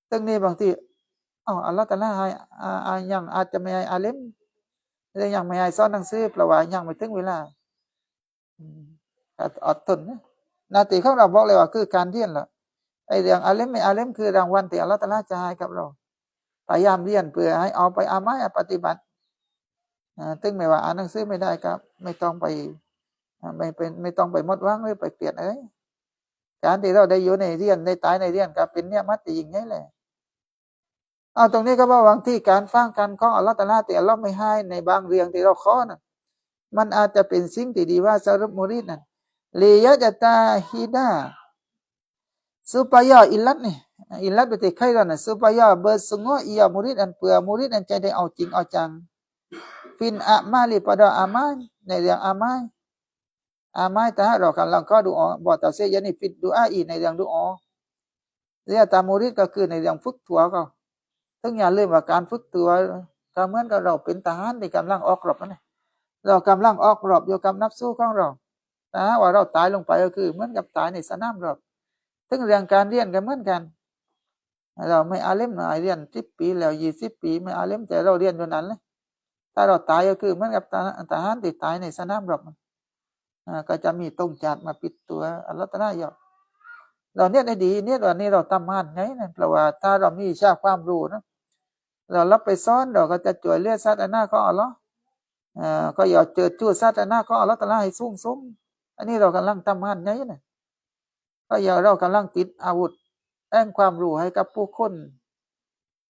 ເຊິ່ງນີ້ບາງທີ ເອົ້າ ອັລລາະຕະອາລາໃຫ້ ອາ ອາ ຍັງອາດຈະໄມ່ໃຫ້ອາລິມ ຫຼື ຍັງໄມ່ໃຫ້ສອນໜັງສື ເພາະວ່າຍັງບໍ່ເຖິງເວລາ. ອືມ ກໍອົດທົນນະ. ໜ້າທີ່ຂອງເຮົາບອກແລ້ວວ່າຄືການຮຽນລະ. ໄອ້ເລື່ອງອາລິມ ໄມ່ອາລິມ ຄືລາງວັນທີ່ອັລລາະຕະອາລາຈະໃຫ້ກັບເຮົາ. ພະຍາຍາມຮຽນເພື່ອໃຫ້ເອົາໄປເອົາມາປະຕິບັດ. ອາ ເຖິງແມ່ນວ່າອ່ານໜັງສືໄມ່ໄດ້ ກໍໄມ່ຕ້ອງໄປ ອາ ໄມ່ ໄປ ໄມ່ຕ້ອງໄປໝົດຫວັງ ຫຼື ໄປກຽດເອີຍ. ການທີ່ເຮົາໄດ້ຢູ່ໃນຮຽນ ໄດ້ຕາຍໃນຮຽນ ກໍເປັນນິຍະມັດທີ່ຍິ່ງໃຫຍ່ແຫຼະ. ເອົາ ຕົງນີ້ກໍເວົ້າວ່າ ບາງທີການຂວາງກັ້ນຂອງອັລລາະຕະອາລາ ທີ່ອັລລາະໄມ່ໃຫ້ໃນບາງເລື່ອງທີ່ເຮົາຂໍນັ້ນ ມັນອາດຈະເປັນສິ່ງທີ່ດີວ່າສຳລັບມຸຣິດນັ້ນ ລີຍັດຕະຮີດາ supaya ອິນລັດນີ້ ອິນລັດ ເປັນທີ່ໄຄຣອນ supaya ເບີສະຫງົ້ອ ອີ່ຫຍໍ້ ມຸຣິດນັ້ນ ເພື່ອມຸຣິດນັ້ນຈະໄດ້ເອົາຈິງເອົາຈັງ. fil a'mali ປະດອກອາມາຍ ໃນເລື່ອງອາມາຍ ອາມາຍ ຖ້າເຮົາກຳລັງຂໍດູອາ ບໍ່ຕາເສຍານີ້ fid du'a'i ໃນເລື່ອງດູອາ ເຣຍຕາມຸຣິດ ກໍຄືໃນເລື່ອງຝຶກຕົວເຂົາ. ເຖິງຢ່າລືມວ່າການຝຶກຕົວກໍເໝືອນກັບເຮົາເປັນທະຫານທີ່ກຳລັງອອກລົບນັ້ນແຫຼະ. ເຮົາກຳລັງອອກລົບຢູ່ກັບນັບຊູຂອງເຮົາ. ຖ້າຫາກວ່າເຮົາຕາຍລົງໄປກໍຄືເໝືອນກັບຕາຍໃນສະໜາມລົບ. ເຖິງເລື່ອງການຮຽນກໍເໝືອນກັນ. ເຮົາໄມ່ອາລິມນະ ຮຽນສິບປີແລ້ວ ຊາວປີ ໄມ່ອາລິມ ແຕ່ເຮົາຮຽນຢູ່ນັ້ນແຫຼະ. ຖ້າເຮົາຕາຍກໍຄືເໝືອນກັບທະ ທະຫານທີ່ຕາຍໃນສະໜາມລົບ. ອາ ກໍຈະມີຕົງຈາດມາປິດຕົວອັນຕະລາຍຢູ່. ເຮົານຽດໃຫ້ດີ, ນຽດວ່ານີ້ເຮົາທຳງານໃຫຍ່ນະ, ເພາະວ່າຖ້າເຮົາມີວິຊາຄວາມຮູ້ນະ, ເຮົາຮັບໄປສອນ, ເຮົາກໍຈະຊ່ວຍເຫຼືອສາສະໜາຂອງອັລລອຮ. ເອີ ກໍຢາກເຈີຈູສາສະໜາຂອງອັລລອຮຕະອາລາໃຫ້ສູງສົ່ງ. ອັນນີ້ເຮົາກຳລັງທຳງານໃຫຍ່ນະ. ກໍຢ່າ ເຮົາກຳລັງຕິດອາວຸດແຫ່ງຄວາມຮູ້ໃຫ້ກັບຜູ້ຄົນ.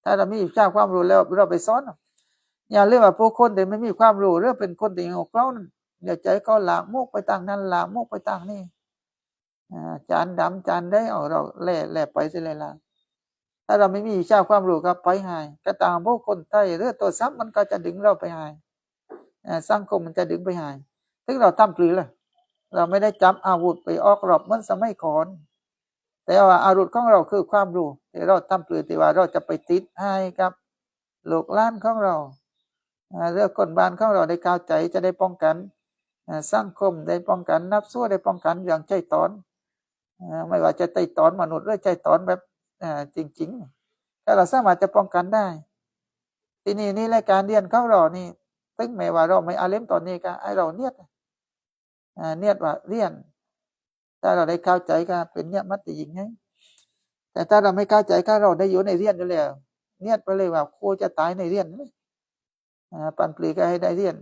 ຖ້າເຮົາມີວິຊາຄວາມຮູ້ແລ້ວ ເຮົາໄປສອນ. ຢ່າລືມວ່າຜູ້ຄົນທີ່ບໍ່ມີຄວາມຮູ້ ຫຼືເປັນຄົນທີ່ໂງ່ເຂົານັ້ນ, ດຽວໃຈເຂົາລາກໝູກໄປທາງນັ້ນ, ລາກໝູກໄປທາງນີ້. ອາ ຈານດຳ ຈານໃດ ເອົາ ເຮົາແລ່ ແລ່ໄປຊິແລ້ວລະ. ຖ້າເຮົາໄມ່ມີວິຊາຄວາມຮູ້ກໍໄປຫາຍ. ກໍຕາມບຸກຄົນໄທ ຫຼືໂທລະສັບ ມັນກໍຈະດຶງເຮົາໄປຫາຍ. ເອີ ສັງຄົມມັນຈະດຶງໄປຫາຍ. ເຖິງເຮົາທຳພືລະ ເຮົາໄມ່ໄດ້ຈັບອາວຸດໄປອອກລົບເໝືອນສະໄໝກ່ອນ, ແຕ່ວ່າອາວຸດຂອງເຮົາຄືຄວາມຮູ້ ທີ່ເຮົາທຳພື ທີ່ວ່າເຮົາຈະໄປຕິດຮ້າຍກັບລູກຫຼານຂອງເຮົາ, ເອີ ເລື່ອງຄົນບ້ານຂອງເຮົາໄດ້ເຂົ້າໃຈ ຈະໄດ້ປ້ອງກັນ, ເອີ ສັງຄົມໄດ້ປ້ອງກັນ, ນັບຊູໄດ້ປ້ອງກັນຢ່າງໃຈຕອນ. ເອີ ບໍ່ວ່າຈະໃຈຕອນມະນຸດ ຫຼືໃຈຕອນແບບ ເອີ ຈິງໆ ກໍເຮົາສາມາດຈະປ້ອງກັນໄດ້. ທີນີ້ນີ້ລາຍການຮຽນຂອງເຮົານີ້ ເຖິງແມ້ວ່າເຮົາໄມ່ອາລິມຕອນນີ້ ກໍໃຫ້ເຮົານຽດ, ເອີ ນຽດວ່າຮຽນ. ຖ້າເຮົາໄດ້ເຂົ້າໃຈ ກໍເປັນນຽດມັດທີ່ຍິ່ງໃຫຍ່. ແຕ່ຖ້າເຮົາໄມ່ເຂົ້າໃຈ ກໍເຮົາໄດ້ຢູ່ໃນຮຽນຢູ່ແລ້ວ. ນຽດໄປເລີຍວ່າ ຄູຈະຕາຍໃນຮຽນ. ອາ ປັນປຣີກໍໃຫ້ໄດ້ຮຽນ.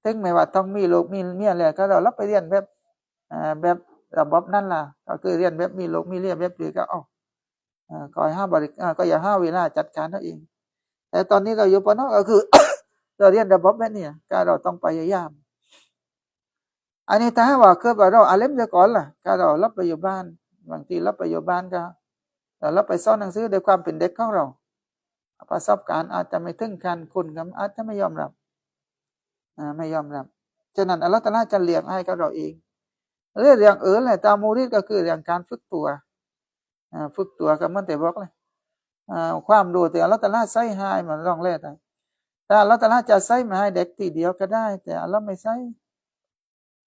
ເຖິງແມ່ນວ່າຕ້ອງມີລູກມີເມຍແລ້ວ ກໍເຮົາໄປຮຽນແບບ ອາ ແບບລະບົບນັ້ນລະ, ກໍຄືຮຽນແບບມີລູກມີເມຍແບບປຣີກໍເອົາ. ອາ ກໍໃຫ້ຫາບໍລິ ອາ ກໍຢ່າຫາເວລາຈັດການເຮົາເອງ. ແຕ່ຕອນນີ້ເຮົາຢູ່ ປ.ນ ກໍຄື ເຮົາຮຽນລະບົບແບບນີ້ ກໍເຮົາຕ້ອງພະຍາຍາມ. ອັນນີ້ຖ້າຫາກວ່າເກີດວ່າເຮົາອາລິມຊະກ່ອນລະ ກໍເຮົາລັບໄປຢູ່ບ້ານ, ບາງທີລັບໄປຢູ່ບ້ານກໍ ເຮົາລັບໄປສອນໜັງສື ດ້ວຍຄວາມເປັນເດັກຂອງເຮົາ. ປະສົບການອາດຈະໄມ່ເຖິງຂັ້ນ ຄຸນກໍອາດຈະໄມ່ຍອມຮັບ, ອາ ໄມ່ຍອມຮັບ. ສະນັ້ນ ອັລລອຮຕະອາລາຈະລ້ຽງໃຫ້ກັບເຮົາເອງ. ເລື່ອງອື່ນແຫຼະ ຕາມຸຣິດກໍຄືເລື່ອງການຝຶກຕົວ, ອາ ຝຶກຕົວກໍເໝືອນແຕ່ບອກແຫຼະ. ອາ ຄວາມຮູ້ທີ່ອັລລອຮຕະອາລາໃສ່ໃຫ້ມັນຕ້ອງແລກໄດ້. ແຕ່ອັລລອຮຕະອາລາຈະໃສ່ມາໃຫ້ເດັກທີດຽວກໍໄດ້, ແຕ່ອັລລອຮໄມ່ໃສ່.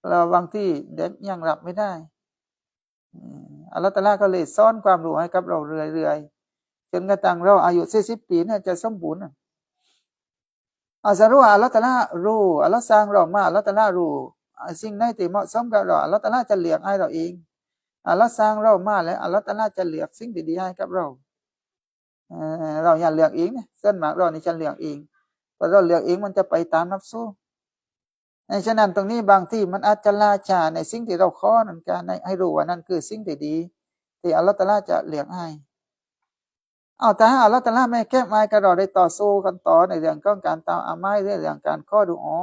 ແລ້ວບາງທີເດັກຍັງຮັບໄມ່ໄດ້. ອາ ອັລລອຮຕະອາລາກໍເລີຍສອນຄວາມຮູ້ໃຫ້ກັບເຮົາເລື້ອຍໆ ຈົນກະທັ້ງເຮົາອາຍຸສີ່ສິບປີນີ້ຈະສົມບູນ. ອາ ສະຫຼຸບວ່າອັລລອຮຕະອາລາຮູ້, ອັລລອຮສ້າງເຮົາມາ, ອັລລອຮຕະອາລາຮູ້. ອາ ສິ່ງໃດທີ່ເໝາະສົມກັບເຮົາ ອັລລອຮຕະອາລາຈະເລືອກໃຫ້ເຮົາເອງ. ອັລລອຮສ້າງເຮົາມາແລ້ວ ອັລລອຮຕະອາລາຈະເລືອກສິ່ງທີ່ດີໃຫ້ກັບເຮົາ. ເອີ ເຮົາຢ່າເລືອກເອງນະ, ສ່ວນມາກເຮົານີ້ຈະເລືອກເອງ. ເພາະເຮົາເລືອກເອງ ມັນຈະໄປຕາມນັບຊູ. ໃນສະນັ້ນ ຕົງນີ້ບາງທີມັນອາດຈະລ່າຊ້າໃນສິ່ງທີ່ເຮົາຂໍນັ້ນ, ການໃຫ້ ໃຫ້ຮູ້ວ່ານັ້ນຄືສິ່ງທີ່ດີ ທີ່ອັລລອຮຕະອາລາຈະລ້ຽງໃຫ້. ເອົາ ຖ້າອັລລອຮຕະອາລາແມ່ນເກັບໄວ້ ກໍເຮົາໄດ້ຕໍ່ສູ້ກັນຕໍ່ໃນເລື່ອງຂອງການຕາມອາມາຍ ເລື່ອງການຂໍດູອາ,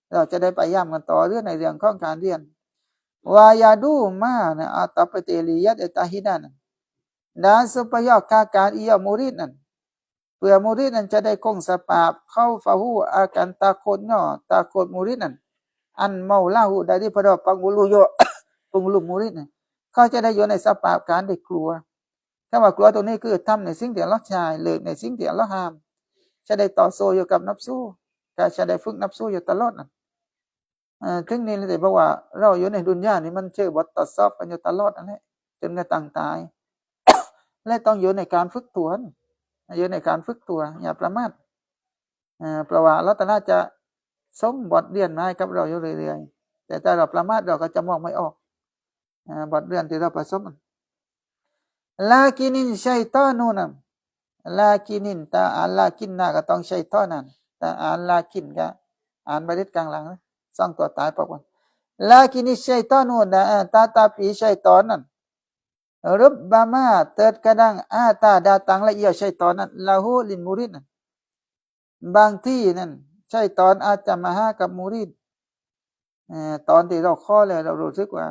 ເຮົາຈະໄດ້ພະຍາຍາມກັນຕໍ່ ຫຼືໃນເລື່ອງຂອງການຮຽນ. Wa yad'u ma ນະ a'ta ປະຕິລິຍັດ ຕະຮີນານະ ດາ ຊຸປະໂຫຍກ ກາການອີ່ຫຍໍ້ມຸຣິດນັ້ນ ເພື່ອມຸຣິດນັ້ນຈະໄດ້ຄົງສະພາບ ຄາວຟາຮູ້ ອາການຕາໂຄດຫຍໍ້ ຕາໂຄດມຸຣິດນັ້ນ ອັນເມົາລາຮູ້ ໄດ້ທີ່ພະດອກປັງອຸລຸໂຍ ປຸງລຸມມຸຣິດນັ້ນ ເຂົາຈະໄດ້ຢູ່ໃນສະພາບການໄດ້ກົວ. ຄຳວ່າກົວຕົງນີ້ຄືທຳໃນສິ່ງທີ່ອັລລອຮຊາຍ ເລີກໃນສິ່ງທີ່ອັລລອຮຫ້າມ, ຈະໄດ້ຕໍ່ສູ້ຢູ່ກັບນັບຊູ, ກໍຈະໄດ້ຝຶກນັບຊູຢູ່ຕະຫຼອດນັ້ນ. ເອີ ເຖິງນີ້ແຫຼະ ແຕ່ບອກວ່າເຮົາຢູ່ໃນດຸນຍານີ້ ມັນເຈີບົດທົດສອບກັນຢູ່ຕະຫຼອດນັ້ນແຫຼະ ຈົນກະທັ້ງຕາຍ ແລະ ຕ້ອງຢູ່ໃນການຝຶກຕົວ, ຢູ່ໃນການຝຶກຕົວ ຢ່າປະໝາດ. ເອີ ເພາະວ່າອັລລອຮຕະອາລາຈະສົ່ງບົດຮຽນມາໃຫ້ກັບເຮົາຢູ່ເລື້ອຍໆ, ແຕ່ຖ້າເຮົາປະໝາດ ເຮົາກໍຈະມອງບໍ່ອອກ. ອາ ບົດຮຽນທີ່ເຮົາປະສົບ. ລາກິນນິນໄຊຕອນ ນະ ລາກິນນິນ ຕາອ່ານລາກິນນະ ກໍຕ້ອງໄຊຕອນນັ້ນ, ຕາອ່ານລາກິນ ກໍອ່ານບາລິດກາງຫຼັງ ສອງຕົວຕາຍປອກກັນ. ລາກິນນິນໄຊຕອນ ນະ ຕາຕາປີໄຊຕອນນັ້ນ ຣຸບບາມາ ເຕີດກະດັງ ອາຕາ ດາຕັງ ລະອຽວໄຊຕອນນັ້ນ ລະຫູ ລິນມຸຣິດນັ້ນ ບາງທີນັ້ນ ໄຊຕອນອາດຈະມາຫາກັບມຸຣິດ ເອີ ຕອນທີ່ເຮົາຂໍແລ້ວ ເຮົາຮູ້ສຶກວ່າ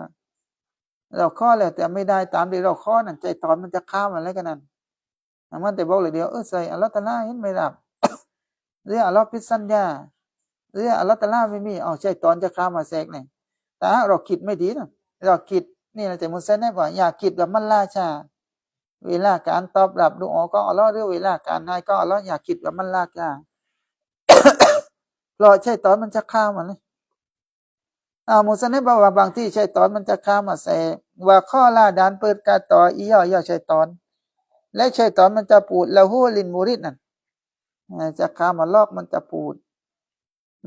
ເຮົາຂໍແລ້ວ ແຕ່ໄມ່ໄດ້ຕາມທີ່ເຮົາຂໍນັ້ນ ໄຊຕອນມັນຈະຄາມອະໄລກັນນັ້ນ. ມັນແຕ່ບອກລະດຽວ ເອີ ໃສ່ອັລລອຮຕະອາລາເຫັນໄມ່ຮັບ ຫຼືອັລລອຮຜິດສັນຍາ. ຫຼືອັລລອດຕະອາລາໄມ່ມີ ເອົາໄຊຕອນຈະເຂົ້າມາແຊກນີ້. ຖ້າຫາກເຮົາຄິດໄມ່ດີນະ ເຮົາຄິດ ນີ້ລະ ແຕ່ມຸສະນິບວ່າ ຢ່າຄິດວ່າມັນລ່າຊ້າ ເວລາການຕອບຮັບດຸອາຂອງອັລລອດ ຫຼືເວລາການໃຫ້ຂອງອັລລອດ ຢ່າຄິດວ່າມັນລ່າຊ້າ ເພາະໄຊຕອນມັນຈະເຂົ້າມາເລີຍ. ອາ ມຸສະນິບບອກວ່າ ບາງທີໄຊຕອນມັນຈະເຂົ້າມາແຊກ ວ່າຂໍລາດານເປີດກາຕໍ່ອີ່ຍໍ້ໆໄຊຕອນ ແລະໄຊຕອນມັນຈະປູດ ລະຫູ ລິນມຸຣິດນັ້ນ ເອີ ຈະເຂົ້າມາຫຼອກ ມັນຈະປູດ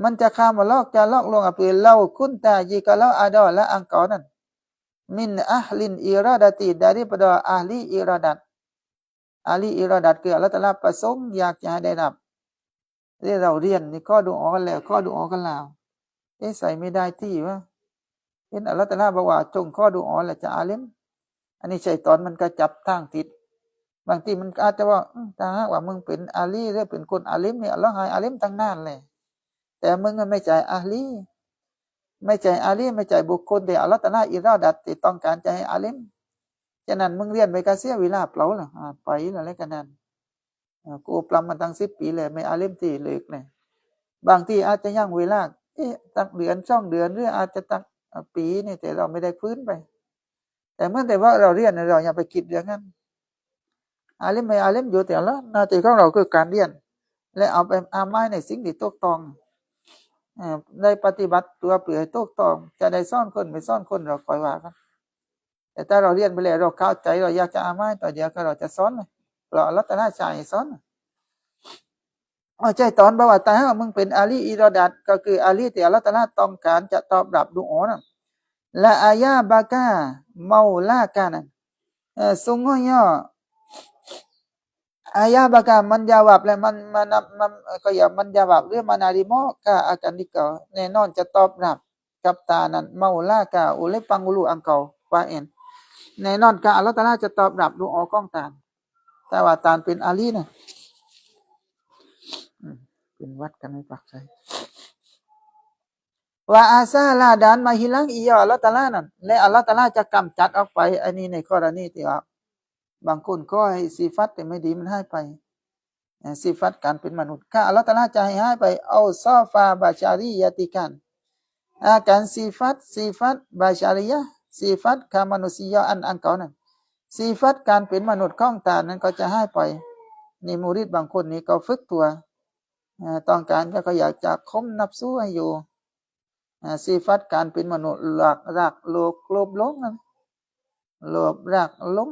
ມັນຈະເຂົ້າມາຫຼອກ ຈະຫຼອກລວງອາເປີ ລາວຄຸນຕາຈີກະລາວອາດໍລະອັງເກົານັ້ນ ມິນອາລິນອີຣອດາຕິ ດາຣິປະດໍອາລີອີຣອດາດ ອາລີອີຣອດາດ ຄືອັລລອດຕະອາລາປະສົງຢາກຈະໃຫ້ໄດ້ຮັບ. ເອີ ເຮົາຮຽນນີ້ຂໍດຸອາກັນແລ້ວ ຂໍດຸອາກັນແລ້ວ ເອ ໃສ່ໄມ່ໄດ້ທີ່ວະ ເຫັນອັລລອດຕະອາລາບອກວ່າ ຈົ່ງຂໍດຸອາ ແລະຈະອາລິມ. ອັນນີ້ໄຊຕອນມັນກະຈັບທາງຜິດ. ບາງທີມັນອາດຈະວ່າ ອືມ ຖ້າຫາກວ່າມຶງເປັນອາລີ ຫຼືເປັນຄົນອາລິມນີ້ ອັລລອດໃຫ້ອາລິມຕັ້ງນານແລ້ວ ແຕ່ມຶງມັນໄມ່ໃຊ່ອາລີ ໄມ່ໃຊ່ອາລີ ໄມ່ໃຊ່ບຸກຄົນທີ່ອັລລອດຕະອາລາອີຣອດາດ ທີ່ຕ້ອງການຈະໃຫ້ອາລິມ. ສະນັ້ນມຶງຮຽນໄປກະເສຍເວລາເປົ່າລະ ອາ ໄປລະ ແລະກະນັ້ນ ເອີ ກູປຣັບມາຕັ້ງສິບປີແລ້ວ ແມ່ອາລິມທີ່ເລີກແລ້ວ. ບາງທີອາດຈະຍັງເວລາ ເອະ ຈັກເດືອນສອງເດືອນ ຫຼືອາດຈະຈັກ ເອີ ປີນີ້ ແຕ່ເຮົາໄມ່ໄດ້ຟື້ນໄປ. ແຕ່ເມື່ອແຕ່ວ່າເຮົາຮຽນ ເຮົາຢ່າໄປຄິດເລື່ອງນັ້ນ. ອາລິມໃຫ້ອາລິມຢູ່ ແຕ່ລະໜ້າທີ່ຂອງເຮົາຄືການຮຽນ ແລະເອົາໄປອາໄມໃນສິ່ງທີ່ຖືກຕ້ອງ ເອີ ໄດ້ປະຕິບັດຕົວເພື່ອໃຫ້ຖືກຕ້ອງ ຈະໄດ້ສອນຄົນ ໄປສອນຄົນ ເຮົາຄ່ອຍວ່າກັນ. ແຕ່ຖ້າເຮົາຮຽນໄປແລ້ວ ເຮົາເຂົ້າໃຈ ເຮົາຢາກຈະອາໄມ ຕອນດຽວກະເຮົາຈະສອນ ເພາະອັລລອດຕະອາລາໃຫ້ສອນ. ເອົາໃຈຕອນ ບອກວ່າ ຖ້າຫາກວ່າມຶງເປັນອາລີອີຣອດາດ ກໍຄືອາລີທີ່ອັລລອດຕະອາລາຕ້ອງການຈະຕອບຮັບດຸອານັ້ນ ລະອາຢາບາກາເມົາລາການັ້ນ ເອີ ຊຸງຫຍໍ້ ອາຢາບາກາ ມັນຢາວັບ ແລະ ມັນ ມັນ ມັນ ເຂົາຢາ ມັນຢາວັບ ຫຼື ມັນອາລິມໍກາອາການິກະ ແນ່ນອນຈະຕອບຮັບກັບທ່ານນັ້ນ ເມົາລາກາ ໂອເລປັງໂອລູອັງເກົາ ວ່າເອງ ແນ່ນອນກະອັລລອດຕະອາລາຈະຕອບຮັບດຸອາຂອງທ່ານ ຖ້າວ່າທ່ານເປັນອາລີນະ ອືມ ເປັນຫວັດກັນໃນປາກໃສ. ວະອາຊາລາດານມາຮິລະ ອີ່ຍໍ້ອັລລອດຕະອາລານັ້ນ ແລະ ອັລລອດຕະອາລາຈະກຳຈັດອອກໄປ. ອັນນີ້ໃນກໍລະນີທີ່ວ່າບາງຄົນຂໍໃຫ້ສິຟັດທີ່ບໍ່ດີມັນຫາຍໄປ ເອີ ສິຟັດການເປັນມະນຸດ ກະອັລລອດຕະອາລາຈະໃຫ້ຫາຍໄປ. ເອົາຊອຟາບາຊາຣີຍະຕິການ ອາການສິຟັດ ສິຟັດບາຊາຣີຍະ ສິຟັດກາມະນຸດສີຍະອັນ ອັນເກົ່ານັ້ນ ສິຟັດການເປັນມະນຸດຂອງທ່ານນັ້ນກໍຈະຫາຍໄປ. ນີ້ມຸຣິດບາງຄົນນີ້ກໍຝຶກຕົວ ເອີ ຕ້ອງການ ແຕ່ກໍຢາກຈະຂົ່ມນັບສູໃຫ້ຢູ່ ເອີ ສິຟັດການເປັນມະນຸດ ລັກ ລັກ ໂລບ ໂລບຫຼົງນັ້ນ ໂລບ ລັກ ຫຼົງ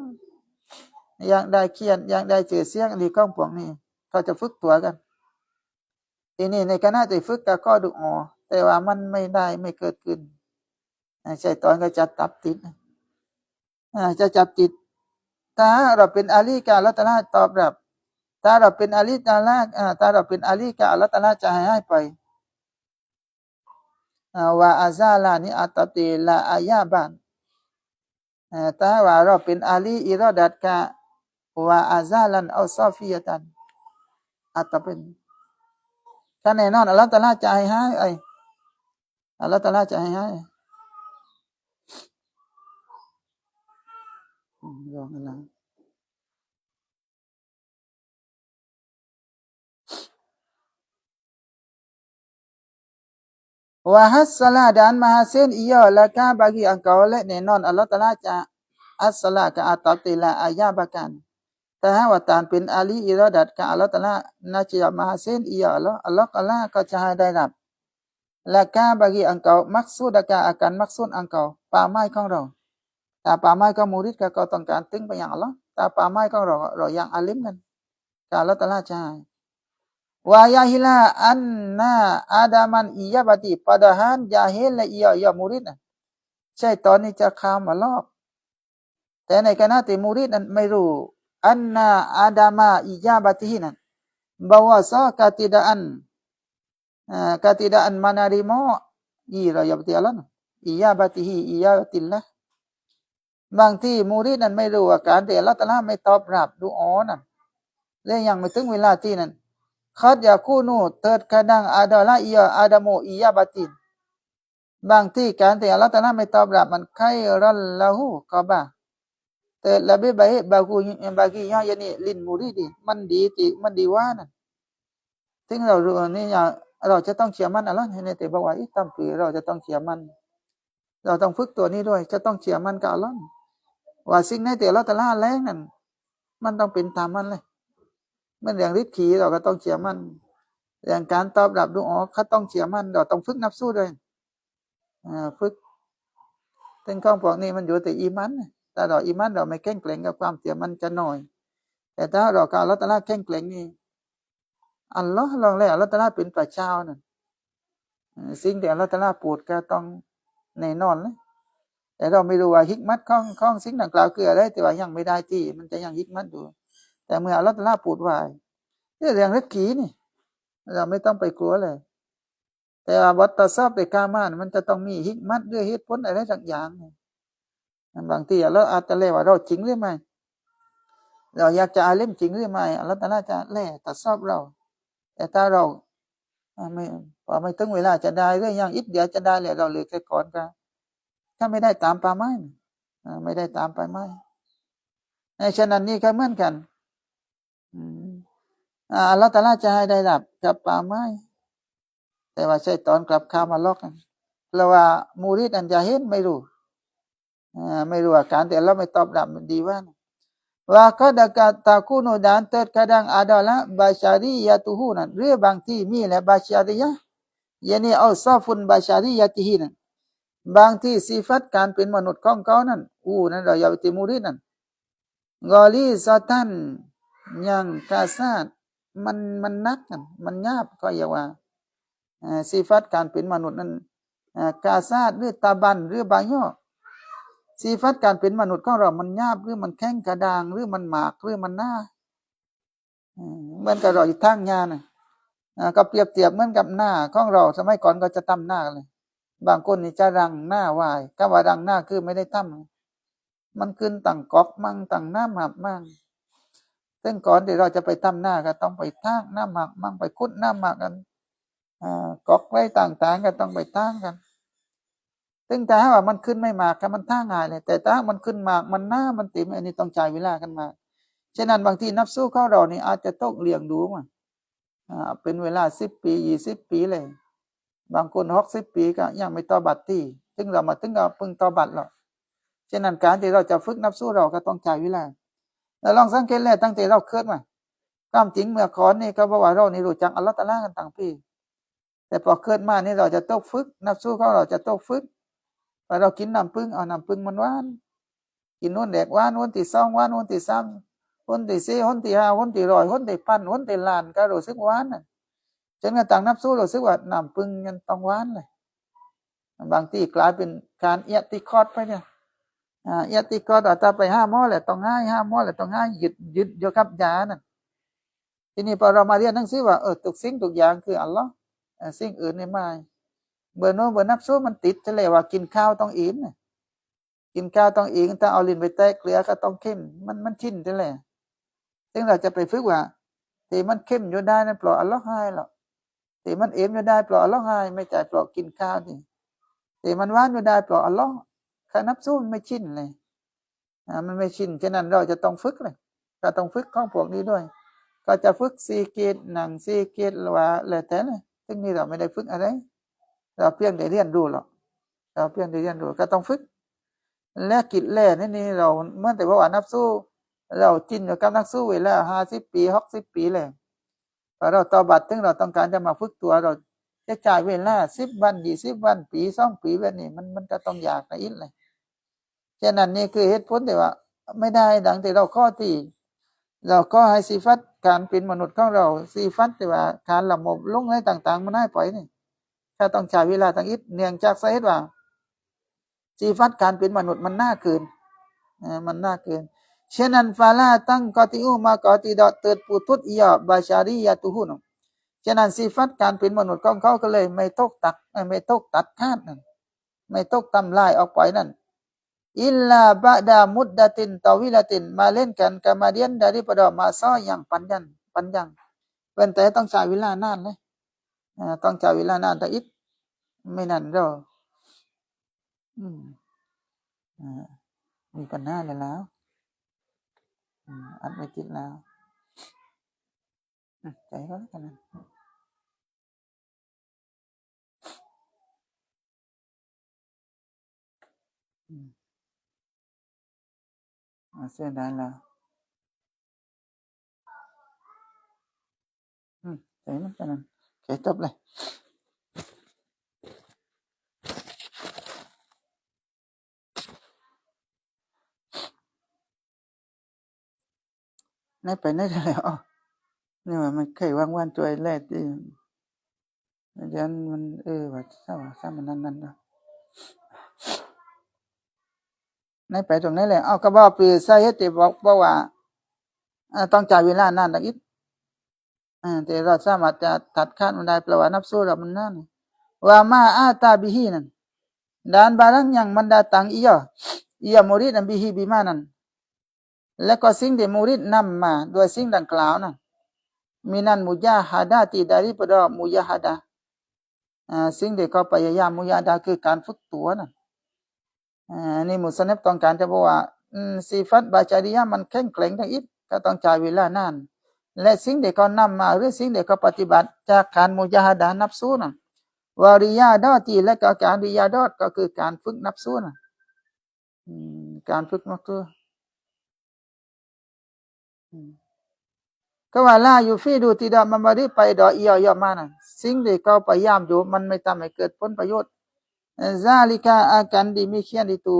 ຢາກໄດ້ຂຽນ ຢາກໄດ້ຊື່ສຽງ ອັນນີ້ຂອງພວກນີ້ ເຂົາຈະຝຶກຕົວກັນ. ທີນີ້ໃນຂະນະທີ່ຝຶກກໍຂໍດຸອາ ແຕ່ວ່າມັນໄມ່ໄດ້ ໄມ່ເກີດຂຶ້ນ ໃນໄຊຕອນກໍຈະຈັບຕິດ ອາ ຈະຈັບຕິດ. ຖ້າເຮົາເປັນອາລີກະອັລລອດຕະອາລາຕອບຮັບ ຖ້າເຮົາເປັນອາລີຕະອາລາ ອາ ຖ້າເຮົາເປັນອາລີກະອັລລອດຕະອາລາຈະໃຫ້ຫາຍໄປ. ອາ ວະອາຊາລານິອັດຕະຕີລະອາຢາບານ ອາ ຖ້າວ່າເຮົາເປັນອາລີອີຣອດາດກະ ວະອາຊາລັນເອົາຊອຟີຍະຕັນ ອັດຕະເປັນ ກະແນ່ນອນອັລລອດຕະອາລາຈະໃຫ້ຫາຍ ເອີຍ ອັລລອດຕະອາລາຈະໃຫ້ຫາຍ ອືມ ລອງອັນນັ້ນ. ວະຮັດສະລາດານມະຫາເສນອີຍາລະກາບາກີອັງເກົາ ແລະ ແນ່ນອນອັລລອດຕະອາລາຈະອັດສະລາກະອັດຕະຕີລະອາຢາບາການ ຖ້າຫາກວ່າທ່ານເປັນອາລີອີຣອດາດກະອັລລອດຕະອາລາ ນະຈະມະຫາເສນອີຍາລະ ອັລລອດຕະອາລາກໍຈະໃຫ້ໄດ້ຮັບ ລະກາບາກີອັງເກົາ ມັກຊູດະກາ ອາການມັກຊູດອັງເກົາ ເປົ້າໝາຍຂອງເຮົາ. ຖ້າເປົ້າໝາຍຂອງມຸຣິດກະ ເຂົາຕ້ອງການຕຶງໄປຫາອັລລອດ ຖ້າເປົ້າໝາຍຂອງເຮົາ ເຮົາຢາກອາລິມນັ້ນ ກະອັລລອດຕະອາລາຈະໃຫ້. ວະຢາຮິລາອັນນາອາດາມັນອີຍາບາຕີ ປະດາຮານຢາຮິລ ແລະ ອີຍາ ອີຍາມຸຣິດນະ ໄຊຕອນນີ້ຈະເຂົ້າມາຫຼອກ ແຕ່ໃນຂະນະທີ່ມຸຣິດນັ້ນໄມ່ຮູ້ ອັນນາອາດາມາອີຍາບາຕິຮີນັ້ນ ບາວາຊອກາຕິດາອັນ ເອີ ກາຕິດາອັນມານາລິມໍ ອີ ເຮົາຢ່າໄປຕິອັນນັ້ນ ອີຍາບາຕິຮີ ອີຍາບາຕິລລາ ບາງທີມຸຣິດນັ້ນໄມ່ຮູ້ວ່າການທີ່ອັລລອດຕະອາລາໄມ່ຕອບຮັບດຸອານັ້ນ ແລະ ຍັງບໍ່ເຖິງເວລາທີ່ນັ້ນ ຄອດຢາຄູນູ ເຕີດກະດັງອາດອລາອີຍາອາດາໂມອີຍາບາຕິນ ບາງທີການທີ່ອັລລອດຕະອາລາໄມ່ຕອບຮັບມັນໄຄຣັນລະຫູ ກະບາ ເຕີດລະບີບາຮີ ບາກູ ບາກີຍາຍານີ ລິນມຸຣິດີ ມັນດີຕິ ມັນດີກວ່ານັ້ນ. ເຖິງເຮົາຮູ້ອັນນີ້ ອາ เราจะต้องเชื่อมั่นอัลลอฮ์ เห็นไหม ที่บอกว่า อีกสามปี เราจะต้องเชื่อมั่น เราต้องฝึกตัวนี้ด้วย จะต้องเชื่อมั่นกับอัลลอฮ์ ว่าสิ่งไหนที่อัลลอฮ์ตะอาลาแหล่งนั้น มันต้องเป็นตามมันเลย เหมือนเรื่องริสกี เราก็ต้องเชื่อมั่น เรื่องการตอบรับดุอา ก็ต้องเชื่อมั่น เราต้องฝึกนัฟซูด้วย อ่า ฝึก ซึ่งของพวกนี้มันอยู่ที่อีหมานนะ ถ้าเราอีหมานเราไม่แข็งแกร่ง ก็ความเชื่อมั่นจะน้อย แต่ถ้าเรากับอัลลอฮ์ตะอาลาแข็งแกร่งนี่ อัลลอฮ์ลองแล้ว อัลลอฮ์ตะอาลาเป็นพระเจ้านั่น เอ่อ สิ่งที่อัลลอฮ์ตะอาลาโปรดก็ต้องแน่นอนเลย แต่เราไม่รู้ว่าฮิกมัตของ ของสิ่งดังกล่าวคืออะไร แต่ว่ายังไม่ได้ที่ มันจะยังฮิกมัตอยู่ แต่เมื่ออัลลอฮ์ตะอาลาโปรดไว้ เรื่องริสกีนี่ เราไม่ต้องไปกลัวเลย แต่ว่าบททดสอบที่กล่าวมานี่ มันจะต้องมีฮิกมัตหรือเหตุผลอะไรสักอย่างนี่ บางทีอัลลอฮ์อาจจะแลว่าเราจริงหรือไม่ เราอยากจะอาลิมจริงหรือไม่ อัลลอฮ์ตะอาลาจะแลทดสอบเรา แต่ถ้าเรา อ่า ไม่ พอไม่ถึงเวลาจะได้ หรือยังอิดเดียวจะได้แล้ว เราเลิกเสียก่อนก็ ก็ไม่ได้ตามเป้าหมาย อ่า ไม่ได้ตามเป้าหมาย ในฉะนั้นนี่ก็เหมือนกัน อืม อ่า อัลลอฮ์ตะอาลาจะให้ได้รับกับเป้าหมาย แต่ว่าชัยฏอนกลับเข้ามาหลอก เพราะว่ามุริดอันจะเห็นไม่รู้ อ่า ไม่รู้ว่าการที่อัลลอฮ์ไม่ตอบรับมันดีว่า ว่าก็ดะกะตะกูนู dan terkadang adalah basyariyatuhu นั่น หรือบางทีมีแหละ บัชชาริยะห์ ยะนี awsafun basyariyatihi นั่น บางทีสิฟัตการเป็นมนุษย์ของเขานั่น อูนั่น เราอย่าไปติมุริดนั่น ghalizatan ยังกาซาด มัน มันหนักนั่น มันหยาบ ก็เรียกว่า เอ่อ สิฟัตการเป็นมนุษย์นั้น เอ่อ กาซาด หรือตะบัน หรือบางย่อ สิฟัตการเป็นมนุษย์ของเรามันหยาบ หรือมันแข็งกระด้าง หรือมันหมาก หรือมันหนา อืม เหมือนกับเราอยู่ทางหญ้าน่ะ อ่า ก็เปรียบเทียบเหมือนกับนาของเรา สมัยก่อนก็จะทำนาเลย บางคนนี่จะรังนาไว้ คำว่ารังนาคือไม่ได้ทำ มันขึ้นตั้งกอกมั่ง ตั้งน้ำหมากมั่ง ซึ่งก่อนที่เราจะไปทำนาก็ต้องไปถางน้ำหมากมั่ง ไปขุดน้ำหมากกัน อ่า กอกไว้ต่างๆ ก็ต้องไปถางกัน ซึ่งถ้าหากว่ามันขึ้นไม่หมากก็มันถางง่ายเลย แต่ถ้าหากมันขึ้นหมาก มันหนา มันเต็ม อันนี้ต้องใช้เวลากันมาก ฉะนั้นบางทีนัฟซูของเรานี่อาจจะตกเลี้ยงดูมา อ่า เป็นเวลาสิบปี ยี่สิบปีเลย บางคนหกสิบปีก็ยังไม่ตอบัตที ถึงเรามาถึงก็เพิ่งตอบัตแล้ว ฉะนั้นการที่เราจะฝึกนัฟซูเราก็ต้องใช้เวลา แล้วลองสังเกตแล้วตั้งแต่เราเกิดมา ความจริงเมื่อก่อนนี่เขาบอกว่าเรานี่รู้จักอัลลอฮ์ตะอาลากันตั้งปี แต่พอเกิดมานี่เราจะตกฝึก นัฟซูของเราจะตกฝึก พอเรากินน้ำผึ้ง เอาน้ำผึ้งมันหวาน กินหนแรกหวาน หนที่สองหวาน หนที่สาม หนที่สี่ หนที่ห้า หนที่ร้อย หนที่พัน หนที่ล้าน ก็รู้สึกหวานน่ะ จนกระทั่งนัฟซูรู้สึกว่าน้ำผึ้งยังต้องหวานเลย บางทีกลายเป็นการอิอติกอดไปเนี่ย อ่า อิอติกอดว่าถ้าไปหาหมอแล้วต้องหาย หาหมอแล้วต้องหาย ยึด ยึดอยู่กับยานั่น ทีนี้พอเรามาเรียนหนังสือว่า เออ ทุกสิ่งทุกอย่างคืออัลลอฮ์ เอ่อ สิ่งอื่นนี่ไม่ เบอร์โน้นเบอร์นัฟซูมันติดซะแล้วว่ากินข้าวต้องอิ่มน่ะ กินข้าวต้องอิ่ม ถ้าเอาลิ้นไปแตะเกลือก็ต้องเค็ม มัน มันชินซะแล้ว ซึ่งเราจะไปฝึกว่า ที่มันเค็มอยู่ได้นั้นเพราะอัลลอฮ์ให้หรอก ที่มันอิ่มอยู่ได้เพราะอัลลอฮ์ให้ ไม่ใช่เพราะกินข้าวนี่ ที่มันหวานอยู่ได้เพราะอัลลอฮ์ คือนัฟซูมันไม่ชินเลย อ่า มันไม่ชิน ฉะนั้นเราจะต้องฝึกเลย ก็ต้องฝึกของพวกนี้ด้วย ก็จะฝึกสี่กิจ นั่งสี่กิจ หรือว่าแล้วแต่เลย ซึ่งนี่เราไม่ได้ฝึกอะไร เราเพียงแต่เรียนรู้หรอก เราเพียงแต่เรียนรู้ ก็ต้องฝึก และกิจแรกนี่ นี่เราเหมือนแต่ว่านัฟซู เราชินอยู่กับนัฟซูเวลาห้าสิบปี หกสิบปีแล้ว พอเราตอบัต ถึงเราต้องการจะมาฝึกตัว เราจะใช้เวลาสิบวัน ยี่สิบวัน ปี สองปี แบบนี้ มัน มันก็ต้องยากนะอิดเลย ฉะนั้นนี่คือเหตุผลที่ว่าไม่ได้ดังที่เราขอที่ เราขอให้สิฟัตการเป็นมนุษย์ของเรา สิฟัตที่ว่าการละโมบหลงไหลต่างๆ มันหายไปนี่ ก็ต้องใช้เวลาตั้งอิด เนื่องจากสาเหตุว่า สิฟัตการเป็นมนุษย์มันหนาเกิน เอ่อ มันหนาเกิน ฉะนั้น fala tanqati'u maqati'a terputus ia basyariyatuhu ฉะนั้นสิฟัตการเป็นมนุษย์ของเขาก็เลยไม่ถูกตัด เอ่อ ไม่ถูกตัดขาดนั่น ไม่ถูกทำลายออกไปนั่น illa ba'da muddatin tawilatin มาเล่นกัน kemudian daripada masa yang panjang, panjang เว้นแต่ต้องใช้เวลานานเลย อ่า ต้องใช้เวลานานแต่อิด ไม่นั้นเรา อืม อ่า มีปัญหาแล้ว อืม อัดไม่ติดแล้ว อืม ใจก็แล้วกันนะ ອາ ເສຍດາຍແລ້ວ. ອືມ ໃສ່ມັນປານນັ້ນ. ໂອເຄ ຈົບເລີຍ. ໄດ້ໄປໄດ້ແລ້ວ. ອໍ ນີ້ວ່າມັນໄຂວາງວານຈອຍແລດຕິ ດຽວມັນ ເອີ ວ່າຊະວ່າຊະ ມັນນັ້ນໆ ເນາະ. ໄດ້ໄປຕົງໃດແຫຼະ. ເອົາ ກໍບໍ່ເປັນສາເຫດທີ່ບອກ ບອກວ່າ ເອີ ຕ້ອງໃຊ້ເວລານານອີກ. ເອີ ແຕ່ເຮົາສາມາດຈະຕັດຂາດມັນໄດ້ ເພາະວ່ານັບຊູເຮົາມັນນານ. ວ່າມາອາຕາບິຮີນັ້ນ ດານບາລັງຍັງມັນດາຕັງ ອີຍະ ອີຍະມຸຣິດອັນບິຮີ ບິມານັ້ນ ແລະກໍສິ່ງທີ່ມຸຣິດນຳມາດ້ວຍສິ່ງດັ່ງກ່າວນັ້ນ ມິນອນມຸຢາຮະດາຕິ ໄດ້ປະກອບມຸຢາຮະດາ ອາ ສິ່ງທີ່ເຂົາພະຍາຍາມ ມຸຢາຮະດາຄືການຝຶກຕົວນັ້ນ. ອາ ອັນນີ້ມຸຊັນນິຟຕ້ອງການຈະບອກວ່າ ອືມ ຊິຟັດບາຊາຣິຍະມັນແຂງແກ່ງທັງອິດ ກໍຕ້ອງໃຊ້ເວລານານ ແລະສິ່ງທີ່ເຂົານຳມາ ຫຼືສິ່ງທີ່ເຂົາປະຕິບັດຈາກການມຸຢາຮະດານັບຊູນັ້ນ ວະຣິຍາດອດ ແລະກໍການລິຍາດອດ ກໍຄືການຝຶກນັບຊູນັ້ນ. ອືມ ການຝຶກມັກຄື ອືມ ກໍວ່າ ລາຢູຟີດູ ທີ່ດອກມັນບໍ່ໄດ້ໄປດອກອີ່ຍໍ້ໆມານັ້ນ ສິ່ງທີ່ເຂົາພະຍາຍາມຢູ່ ມັນໄມ່ທຳໃຫ້ເກີດຜົນປະໂຫຍດ. ຊາລິກາ ອາການທີ່ມີຂຽນທີ່ຕູ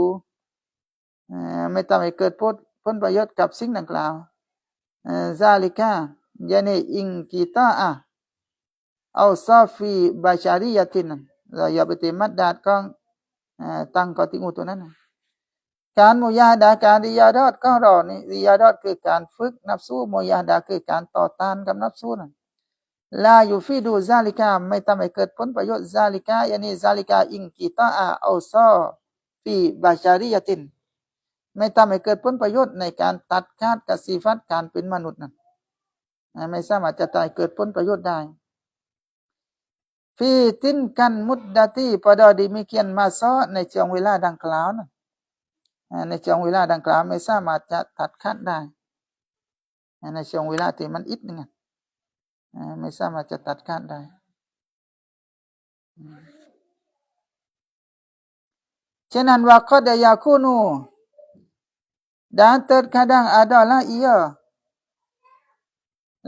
ເອີ ໄມ່ທຳໃຫ້ເກີດຜົນ ຜົນປະໂຫຍດກັບສິ່ງດັ່ງກ່າວ. ເອີ ຊາລິກາ ຢານີ ອິງກິຕາອາ ເອົາຊອຟີບາຊາຣິຍະຕິນ ແລ້ວຢ່າໄປຕິມັດດາດຂອງ ເອີ ຕັ້ງກອຕິອູຕົວນັ້ນນະ. ການມຸຢາຮະດາ ການລິຍາດອດຂອງເຮົານີ້ ລິຍາດອດຄືການຝຶກນັບຊູ ມຸຢາຮະດາຄືການຕໍ່ຕ້ານກັບນັບຊູນັ້ນ. ລາຢູຟີດູ ຊາລິກາ ໄມ່ທຳໃຫ້ເກີດຜົນປະໂຫຍດ. ຊາລິກາ ຢານີ ຊາລິກາ ອິງກິຕາອາ ເອົາຊອຟີບາຊາຣິຍະຕິນ ໄມ່ທຳໃຫ້ເກີດຜົນປະໂຫຍດໃນການຕັດຂາດກັບຊິຟັດການເປັນມະນຸດນັ້ນ. ອາ ໄມ່ສາມາດຈະໃຫ້ເກີດຜົນປະໂຫຍດໄດ້. ຟີຕິນກັນມຸດດາຕິ ປະດອກທີ່ມີຂຽນມາຊໍ ໃນຊ່ວງເວລາດັ່ງກ່າວນັ້ນ ອາ ໃນຊ່ວງເວລາດັ່ງກ່າວ ໄມ່ສາມາດຈະຕັດຂາດໄດ້ ອາ ໃນຊ່ວງເວລາທີ່ມັນອິດໜຶ່ງ ອາ ໄມ່ສາມາດຈະຕັດຂາດໄດ້. ເຊັ່ນນັ້ນ ວະຄອດຢາຄູນູ ດາເຕີດຄາດັງອາດອລາອີຍ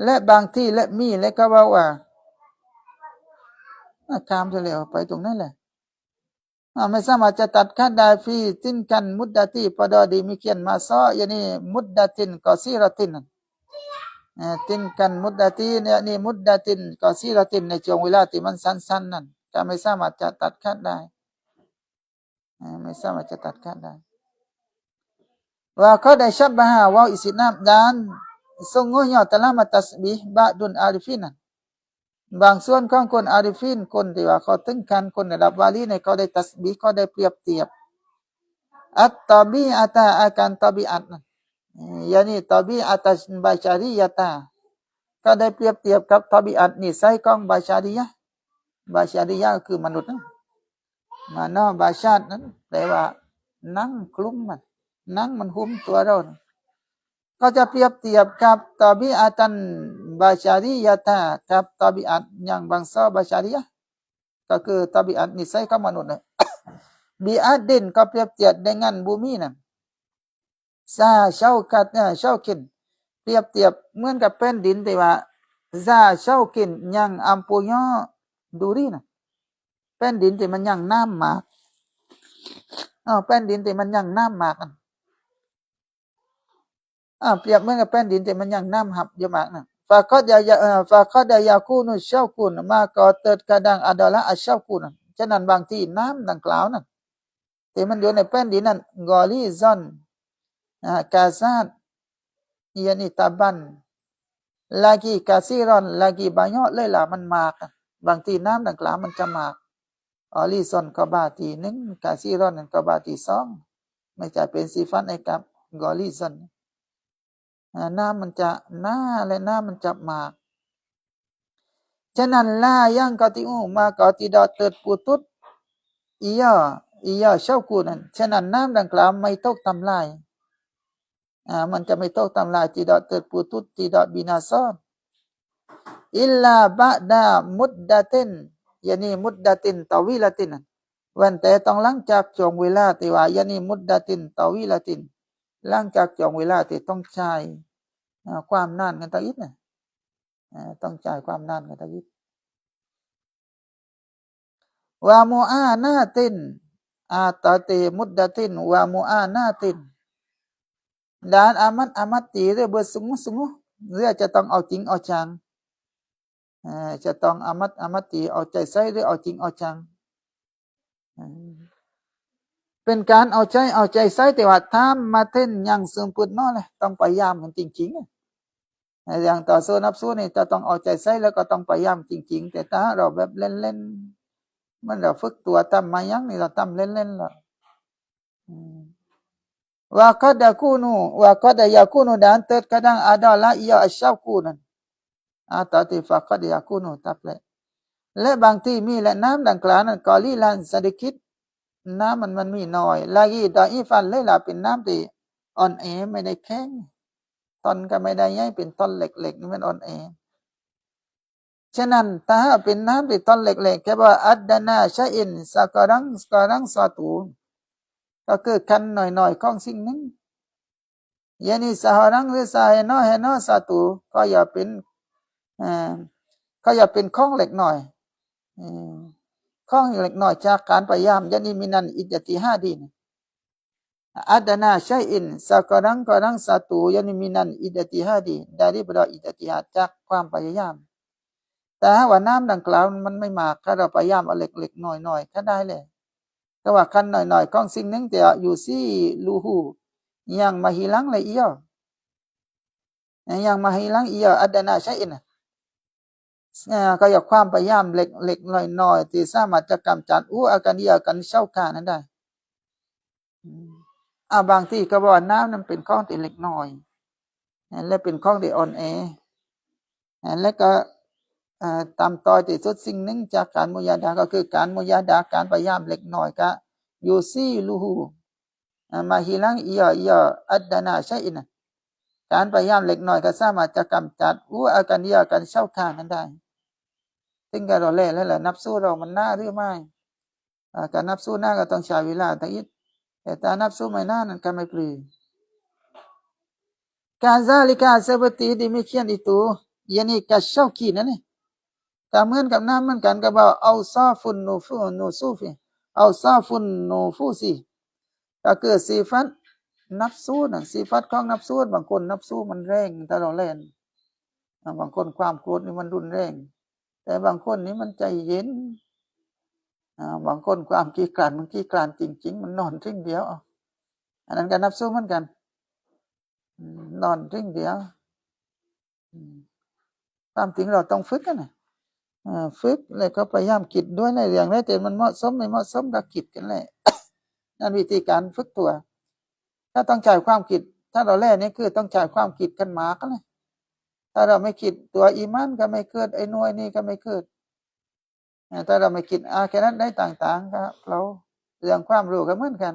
ແລະບາງທີ ແລະມີ ແລະກໍເວົ້າວ່າ ອາ ຂ້າມຊະແລ້ວ ໄປຕົງນັ້ນແຫຼະ. ອາ ໄມ່ສາມາດຈະຕັດຂາດໄດ້. ຟີຕິນກັນມຸດດາຕິ ປະດອກທີ່ມີຂຽນມາຊໍ ຢານີ ມຸດດາຕິນກອຊີຣະຕິນ ເອີ ຕິນກັນມຸດດາຕິ ຢານີ ມຸດດາຕິນກອຊີຣະຕິນ ໃນຊ່ວງເວລາທີ່ມັນສັ້ນໆນັ້ນ ກໍໄມ່ສາມາດຈະຕັດຂາດໄດ້. ເອີ ໄມ່ສາມາດຈະຕັດຂາດໄດ້. ວະຄອດໄດ້ຊັບບະຮາ ເວົ້າອິດສະນາບ ດານຊົງໂງ່ຍໍຕະລາມະຕັດສະບີ ບາດຸນອາຣິຟີນ ບາງສ່ວນຂອງຄົນອາຣິຟີນ ຄົນທີ່ວ່າເຂົາເຖິງຂັ້ນຄົນລະດັບວາລີນີ້ ເຂົາໄດ້ຕັດສະບີ ເຂົາໄດ້ປຽບທຽບ ອັດຕະບີອາຕາ ອາການຕະບີອັດນັ້ນ ຢານີ ຕະບີອາຕາບາຊາຣິຍະຕາ ເຂົາໄດ້ປຽບທຽບກັບຕະບີອັດນິໄສຂອງບາຊາຣິຍະ ບາຊາຣິຍະກໍຄືມະນຸດນັ້ນ ມະນອບາຊາດນັ້ນ ແປວ່າໜັງຄລຸມມັນ ໜັງມັນຫຸ້ມຕົວເຮົາ. ເຂົາຈະປຽບທຽບກັບຕະບີອາຕັນບາຊາຣິຍະຕາ ກັບຕະບີອັດຍັງບັງຊໍບາຊາຣິຍະ ກໍຄືຕະບີອັດນິໄສຂອງມະນຸດນັ້ນ. ບີອັດດິນ ກໍປຽບທຽບໄດ້ງານບໍ່ມີນັ້ນ. ຊາເຊົາກັດ ເອີ ເຊົາກິນ ປຽບທຽບເໝືອນກັບແຜ່ນດິນທີ່ວ່າ ຊາເຊົາກິນຍັງອຳປູຍໍດູຣີນະ ແຜ່ນດິນທີ່ມັນຍັງນ້ຳໝາກ ເອີ ແຜ່ນດິນທີ່ມັນຍັງນ້ຳໝາກນັ້ນ ອາ ປຽບເໝືອນກັບແຜ່ນດິນທີ່ມັນຍັງນ້ຳຮັບຢູ່ໝາກນັ້ນ. ຟາຄອດຢາ ເອີ ຟາຄອດຢາຄູນູເຊົາກຸນ ມາກໍເຕີດກະດັງອາດອລາອາເຊົາກຸນ ສະນັ້ນ ບາງທີນ້ຳດັ່ງກ່າວນັ້ນ ທີ່ມັນຢູ່ໃນແຜ່ນດິນນັ້ນ ກອລີຊອນ ອາ ກາຊາດ ຍານີຕາບັນ ລາກີກາຊີຣອນ ລາກີບາຍອດເລີຍລະ ມັນໝາກ. ບາງທີນ້ຳດັ່ງກ່າວມັນຈະໝາກ ອອລີຊອນກໍບາທີໜຶ່ງ ກາຊີຣອນນັ້ນກໍບາທີສອງ ມັນຈະເປັນຊິຟັດໃຫ້ກັບກອລີຊອນ ອາ ນ້ຳມັນຈະໜາ ແລະ ນ້ຳມັນຈະໝາກ. ສະນັ້ນ ລາຍັງກະຕິອູ ມາກໍຕິດອດເຕີດປູຕຸດ ອີຍາ ອີຍາຊາວກູນັ້ນ ສະນັ້ນ ນ້ຳດັ່ງກ່າວໄມ່ຕົກທຳລາຍ ອາ ມັນຈະໄມ່ຕົກທຳລາຍ ຕິດອດເຕີດປູຕຸດ ຕິດອດບິນາຊອນ ອີລາບາດາມຸດດາຕິນ ຍານີມຸດດາຕິນຕະວີລາຕິນ ເວັ້ນແຕ່ຕ້ອງຫຼັງຈາກຊ່ວງເວລາທີ່ວ່າ ຢານີ ມຸດດາຕິນ ຕະວີລາຕິນ ຫຼັງຈາກຊ່ວງເວລາທີ່ຕ້ອງຈ່າຍ ເອີ ຄວາມນານກັນຕາງອີກນະ ເອີ ຕ້ອງຈ່າຍຄວາມນານກັນຕາງອີກ. ວະມຸອານາຕິນ ອາຕະຕີມຸດດາຕິນ ວະມຸອານາຕິນ ດານອາມັດອາມັດຕີ ຫຼື ເບີສຸງມຸສຸງ ຫຼື ຈະຕ້ອງເອົາຈິງເອົາຈັງ ເອີ ຈະຕ້ອງອາມັດອາມັດຕີ ເອົາໃຈໃສ່ ຫຼື ເອົາຈິງເອົາຈັງ ເອີ ເປັນການເອົາໃຈເອົາໃຈໃສ່ ແຕ່ວ່າທຳມະຕິນ ຢ່າງຊຶມປຶດເນາະ ແລະ ຕ້ອງພະຍາຍາມມັນຈິງໆ ໃນເລື່ອງຕໍ່ສູ້ນັບສູ້ນີ້ ຈະຕ້ອງເອົາໃຈໃສ່ ແລ້ວກໍຕ້ອງພະຍາຍາມຈິງໆ ແຕ່ຖ້າເຮົາແບບເລ່ນໆ ມັນເຮົາຝຶກຕົວຕຳມາຫຍັງນີ້ ເຮົາຕຳເລ່ນໆ ລະ ອືມ ວະກັດຢາກູນູ ວະກັດຢາກູນູ ດານເຕີດກະດັງ ອາດອລະ ອີອາ ອັດຊະວກູນັ້ນ ອາຕາຕິ ຟະກັດຢາກູນູ ຕັບແລະ ແລະ ບາງທີ່ມີ ແລະ ນ້ຳດັ່ງກ່າວນັ້ນ ກອລີລັນ ສະດິກິດ ນ້ຳມັນ ມັນມີໜ້ອຍ ລະກີ ດອອີຟັນ ເລີຍລະເປັນນ້ຳທີ່ອ່ອນແອ ໄມ່ໄດ້ແຂງ ທ່ອນກໍໄມ່ໄດ້ໃຫຍ່ ເປັນທ່ອນເລັກໆ ນີ້ມັນອ່ອນແອ. ສະນັ້ນ ຖ້າຫາກເປັນນ້ຳທີ່ທ່ອນເລັກໆ ແຄ່ວ່າ ອັດດະນາໄຊອິນ ຊະກະຣັງ ຊະກະຣັງຊາຕູ ກໍຄືຂັ້ນໜ້ອຍໆ ຂອງສິ່ງໜຶ່ງ ຢານີ ຊະຮະຣັງ ຫຼື ຊະເຮນອ ເຮນອ ຊາຕູ ກໍຢ່າເປັນ ເອີ ກໍຢ່າເປັນຂອງເລັກນ້ອຍ ເອີ ຂອງເລັກນ້ອຍຈາກການພະຍາຍາມ ຢານີ ມິນອັນ ອິດຈະຕິຮາດີ ອັດດະນາໄຊອິນ ຊະກະຣັງ ກະຣັງຊາຕູ ຢານີ ມິນອັນ ອິດຈະຕິຮາດີ ໄດ້ລິບດອກ ອິດຈະຕິຮາດ ຈາກຄວາມພະຍາຍາມ. ແຕ່ຫາກວ່ານ້ຳດັ່ງກ່າວມັນໄມ່ມາກ ຖ້າເຮົາພະຍາຍາມເອົາເລັກໆ ນ້ອຍໆ ກໍໄດ້ແຫຼະ ແຕ່ວ່າຂັ້ນໜ້ອຍໆ ຂອງສິ່ງໜຶ່ງ ແຕ່ຢູ່ຊີລູຮູ ຍັງມະຮີລັງ ລະອີ ຍັງມະຮີລັງ ອີ ອັດດະນາໄຊອິນ ເອີ ກໍຢ່າຄວາມພະຍາຍາມເລັກໆ ນ້ອຍໆ ທີ່ສາມາດຈະກຳຈັດ ອູອາການເຢຍກັນເຊົາການັ້ນໄດ້. ອາ ບາງທີ່ກໍບອກວ່ານ້ຳນັ້ນເປັນຂອງທີ່ເລັກນ້ອຍ ແລະ ເປັນຂອງທີ່ອ່ອນແອ ແລະ ກໍ ເອີ ຕ່ຳຕ້ອຍທີ່ສຸດສິ່ງໜຶ່ງຈາກການມຸຢາດາ ກໍຄືການມຸຢາດາ ການພະຍາຍາມເລັກນ້ອຍ ກະຢູຊີລູຮູ້ ມາຮີລັງ ອີອາ ອີອາ ອັດດານາໄຊອິນ ການພະຍາຍາມເລັກນ້ອຍກໍສາມາດຈະກຳຈັດ ອູອາການເຢຍກັນເຊົາການັ້ນໄດ້. ເຖິງກະດອແລແລ້ວລະ ນັບຊູເຮົາມັນໜ້າຫຼືໄໝ? ອາ ການນັບຊູໜ້າກໍຕ້ອງໃຊ້ເວລາຕາງອີກ ແຕ່ຖ້ານັບຊູໄໝ້ໜ້ານັ້ນກໍໄໝ້ປຣີ. ກາຊາລິກາ ເຊເບຕີ ດີມີຄຽນອີຕູ ຢານີ ກາຊາວຄີ ນັ້ນນີ້ ກໍເໝືອນກັບນ້ຳເໝືອນກັນ ກໍບອກ ເອົາຊອຟຸນນູຟູ ນູຊູຟີ ເອົາຊອຟຸນນູຟູຊີ ກໍຄືຊີຟັດນັບຊູນັ້ນ ຊີຟັດຂອງນັບຊູ ບາງຄົນນັບຊູມັນແຮງ ແຕ່ລະແລ່ນ ອາ ບາງຄົນຄວາມໂກດນີ້ມັນຮຸນແຮງ ແຕ່ບາງຄົນນີ້ມັນໃຈເຢັນ ອາ ບາງຄົນຄວາມຂີ້ການ ມັນຂີ້ການຈິງໆ ມັນນອນທິ່ງດຽວ ເອົາ ອັນນັ້ນກໍນັບຊູເໝືອນກັນ ອືມ ນອນທິ່ງດຽວ ອືມ ຄວາມຈິງເຮົາຕ້ອງຝຶກຫັ້ນນະ ເອີ ຝຶກ ແລ້ວກໍພະຍາຍາມຄິດດ້ວຍ ໃນເລື່ອງໃດທີ່ມັນເໝາະສົມ ບໍ່ເໝາະສົມ ກໍຄິດຫັ້ນແຫຼະ ນັ້ນວິທີການຝຶກຕົວ ຖ້າຕ້ອງໃຊ້ຄວາມຄິດ ຖ້າເຮົາແລ່ນີ້ຄືຕ້ອງໃຊ້ຄວາມຄິດກັນມາກຫັ້ນແຫຼະ ຖ້າເຮົາໄມ່ຄິດ ຕົວອີມານກໍໄມ່ເກີດ ໄອ້ໜ່ວຍນີ້ກໍໄມ່ເກີດ. ເອີ ຖ້າເຮົາໄມ່ຄິດອາເຄຣັດໃດຕ່າງໆ ກໍເປົ່າ ເລື່ອງຄວາມຮູ້ກໍເໝືອນກັນ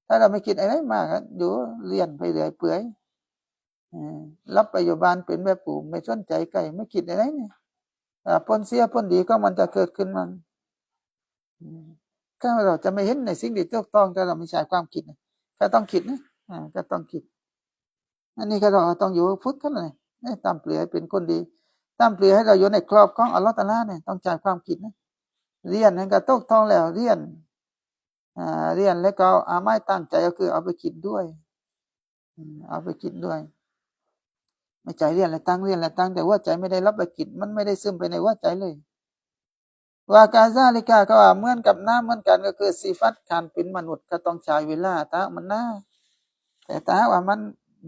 ຖ້າເຮົາໄມ່ຄິດອັນໃດມາ ກໍຢູ່ລຽນໄປເລື້ອຍເປື່ອຍ ເອີ ຫຼັບໄປຢູ່ບ້ານເປັນແບບປູ ໄມ່ສົນໃຈໃກ້ ໄມ່ຄິດອັນໃດນີ້ ອາ ຜົນເສຍຜົນດີຂອງມັນຈະເກີດຂຶ້ນມາ ອືມ ກໍເຮົາຈະໄມ່ເຫັນໃນສິ່ງທີ່ຖືກຕ້ອງ ຖ້າເຮົາໄມ່ໃຊ້ຄວາມຄິດ ກໍຕ້ອງຄິດນະ ອາ ກໍຕ້ອງຄິດ. ອັນນີ້ກໍເຮົາຕ້ອງຢູ່ຝຶກກັນເລີຍ ເອີ ຕາມເປືອໃຫ້ເປັນຄົນດີ ຕາມເປືອໃຫ້ເຮົາຢູ່ໃນກອບຂອງອັລລອຮຕະອາລານີ້ ຕ້ອງໃຊ້ຄວາມຄິດນະ ຮຽນນັ້ນກໍຕົກທ່ອງແລ້ວ ຮຽນ ອາ ຮຽນແລ້ວກໍເອົາ ອາ ໝາຍຕັ້ງໃຈ ກໍຄືເອົາໄປຄິດດ້ວຍ ອືມ ເອົາໄປຄິດດ້ວຍ ໄມ່ໃຊ່ຮຽນແລ້ວຕັ້ງ ຮຽນແລ້ວຕັ້ງ ແຕ່ຫົວໃຈໄມ່ໄດ້ຮັບໄປຄິດ ມັນໄມ່ໄດ້ຊຶມໄປໃນຫົວໃຈເລີຍ. ວ່າກາຊາລິກາ ກໍວ່າເໝືອນກັບນ້ຳເໝືອນກັນ ກໍຄືຊີຟັດການເປັນມະນຸດກໍຕ້ອງໃຊ້ເວລາ ຖ້າມັນໜ້າ ແຕ່ຖ້າຫາກວ່າມັນ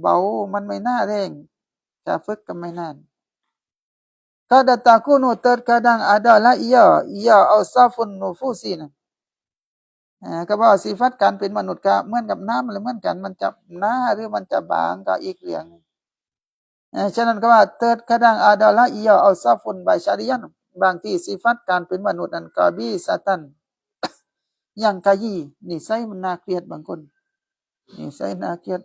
ເບົາ ມັນໄມ່ໜ້າແຮງ ກະຝຶກກໍໄມ່ນານ. ກະດັດຕາກູນູ ເຕີດກະດັງ ອາດອລະ ອີອາ ອີອາ ເອົາຊອຟຸນນູຟູຊີນະ ເອີ ກໍບອກວ່າຊີຟັດການເປັນມະນຸດກໍເໝືອນກັບນ້ຳ ແລະ ເໝືອນກັນ ມັນຈະໜາ ຫຼື ມັນຈະບາງກໍອີກເລື່ອງໜຶ່ງ. ເອີ ສະນັ້ນກໍວ່າ ເຕີດກະດັງ ອາດອລະ ອີອາ ເອົາຊອຟຸນ ບາຊາຣິຢັນ ບາງທີຊີຟັດການເປັນມະນຸດນັ້ນ ກາບີຊາຕັນ ຍັງກະຢີ ນິໄສມັນໜ້າກຽດ ບາງຄົນ ນິໄສໜ້າກຽດ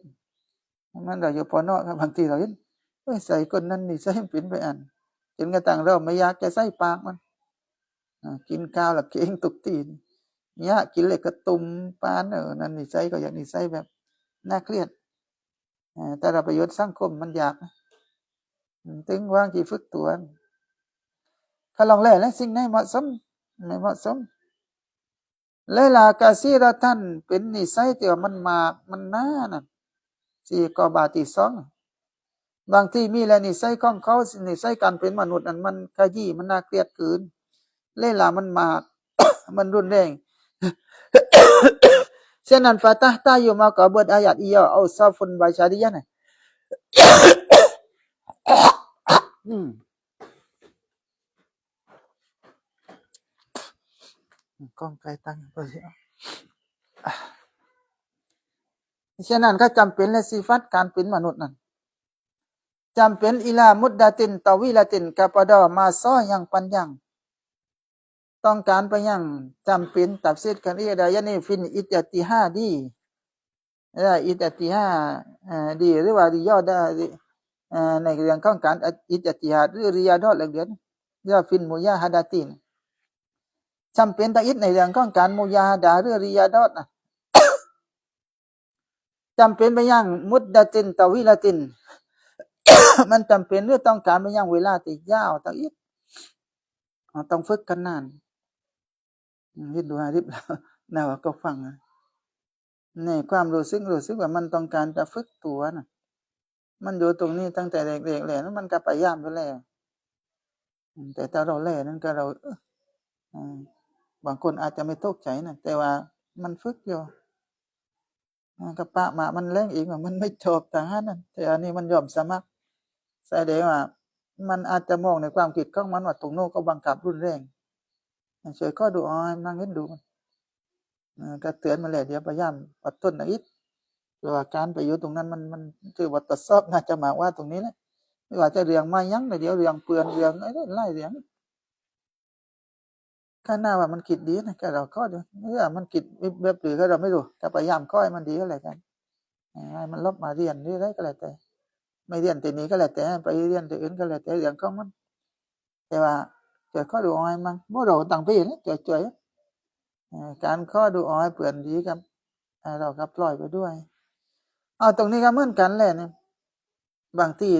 ມັນກໍຢູ່ພໍເນາະ ບາງທີເຮົາເຫັນ ເອີຍ ໃສຄົນນັ້ນນິໄສມັນເປັນໄປອັນ ຈົນກະທັ້ງເຮົາບໍ່ຢາກຈະໃສ່ປາກມັນ ອາ ກິນຂ້າວລະເກງທຸກທີ ຍາກກິນເລີຍກະຕຸ່ມປານ ເອີ ນັ້ນນິໄສ ກໍຢາກນິໄສແບບໜ້າເຄຍດ. ເອີ ແຕ່ລະປະໂຫຍດສັງຄົມມັນຢາກ ອືມ ຈຶ່ງຫວັງຊິຝຶກຕົວ. ຄັນລອງແລ ແລະສິ່ງໃດເໝາະສົມ ໃນເໝາະສົມ ເລລາກາຊີຣະທັນ ເປັນນິໄສທີ່ວ່າມັນມາກ ມັນໜານັ້ນ ສີ່ ກໍບາດທີສອງ ບາງທີມີແລະນິໄສຂອງເຂົາ ນິໄສການເປັນມະນຸດນັ້ນ ມັນຂະຫຢີ້ ມັນໜ້າເກລີຍດເກີນ ເລລາມັນມາກ ມັນຮຸນແຮງ. ສະນັ້ນ ຟາຕັກຕາຢູ ມາກໍເບິດອາຍາດອີ່ຍໍ້ ເອົາຊອບຟຸນບາຊາດີຍະນະ ອືມ ກ້ອງໄກຕັ້ງ ສະນັ້ນກໍຈຳເປັນແລະ ຊິຟັດການເປັນມະນຸດນັ້ນ ຈຳເປັນ ອີລາມຸດດາຕິນຕະວີລາຕິນ ກະປະດໍມາຊໍຍັງປັນຍັງ ຕ້ອງການໄປຍັງ ຈຳເປັນ ຕັບສິດກັນ ອີດາຍະນີ ຟິນ ອິດຕະຕິຮາດີ ເອີ ອິດຕະຕິຮາ ເອີ ດີ ຫຼືວ່າ ຣິຍາດອດ ເອີ ໃນເລື່ອງຂອງການ ອິດຕະຕິຮາດ ຫຼື ຣິຍາດອດ ເລື່ອງເດືອນ ຫຼືວ່າ ຟິນ ມຸຢາຮາດາຕິນ ຈຳເປັນຕະອິດໃນເລື່ອງຂອງການ ມຸຢາຮາດາ ຫຼື ຣິຍາດອດນະ ຈຳເປັນໄປຍັງ ມຸດດາຕິນຕະວີລາຕິນ ມັນຈຳເປັນ ຫຼື ຕ້ອງການໄປຍັງເວລາທີ່ຍາວຕະອິດ ເຮົາຕ້ອງຝຶກກັນນານ. ອືມ ເຫັນດູຮາລິບແລ້ວ ແນວວ່າກໍຟັງ ໃນຄວາມຮູ້ສຶກ ຮູ້ສຶກວ່າມັນຕ້ອງການຈະຝຶກຕົວນະ ມັນຢູ່ຕົງນີ້ຕັ້ງແຕ່ເລັກໆແລ້ວ ມັນກໍພະຍາຍາມຢູ່ແລ້ວ ອືມ ແຕ່ຖ້າເຮົາແລນັ້ນກໍເຮົາ ເອີ ບາງຄົນອາດຈະໄມ່ຕົກໃຈນະ ແຕ່ວ່າມັນຝຶກຢູ່ ມັນກໍປະມາ ມັນແລງເອງວ່າມັນໄມ່ຊອບທະຫານນັ້ນ ແຕ່ອັນນີ້ມັນຍອມສະໝັກ ສະແດງວ່າມັນອາດຈະມອງໃນຄວາມຄິດຂອງມັນວ່າ ຕົງໂນ້ນກໍບັງຄັບຮຸນແຮງ ຊ່ວຍຂໍດູອາໃຫ້ມັນເຫັນດູ ເອີ ກໍເຕືອນມາແລ້ວ ດຽວພະຍາຍາມອົດທົນອີກ ເພາະວ່າການໄປຢູ່ຕົງນັ້ນ ມັນ ມັນຖືວ່າທົດສອບໜ້າຈະມາກວ່າຕົງນີ້ແຫຼະ ບໍ່ວ່າຈະເລື່ອງມາຫຍັງ ດຽວເລື່ອງເປື້ອນ ເລື່ອງ ເອີ ຫຼາຍເລື່ອງ. ຂະໜາດວ່າມັນຄິດດີນະ ກໍເຮົາຂໍດູ ເອີ ມັນຄິດແບບ ແບບຫຼື ກໍເຮົາໄມ່ຮູ້ ກໍພະຍາຍາມຂໍໃຫ້ມັນດີກໍແລ້ວກັນ ໃຫ້ມັນລົບມາຮຽນຫຼືໃດກໍແລ້ວແຕ່ ໄມ່ຮຽນທີ່ນີ້ກໍແລ້ວແຕ່ ໄປຮຽນທີ່ອື່ນກໍແລ້ວແຕ່ ເລື່ອງຂອງມັນ ແຕ່ວ່າຊ່ວຍຂໍດູອາໃຫ້ມັນ ບໍ່ ເຮົາຕັ້ງໄປເອງ ຊ່ວຍ ເອີ ການຂໍດູອາໃຫ້ເພື່ອນດີກັບ ເອີ ເຮົາກໍປ່ອຍໄປດ້ວຍ. ເອົາ ຕົງນີ້ກໍເໝືອນກັນແຫຼະນີ້ ບາງທີ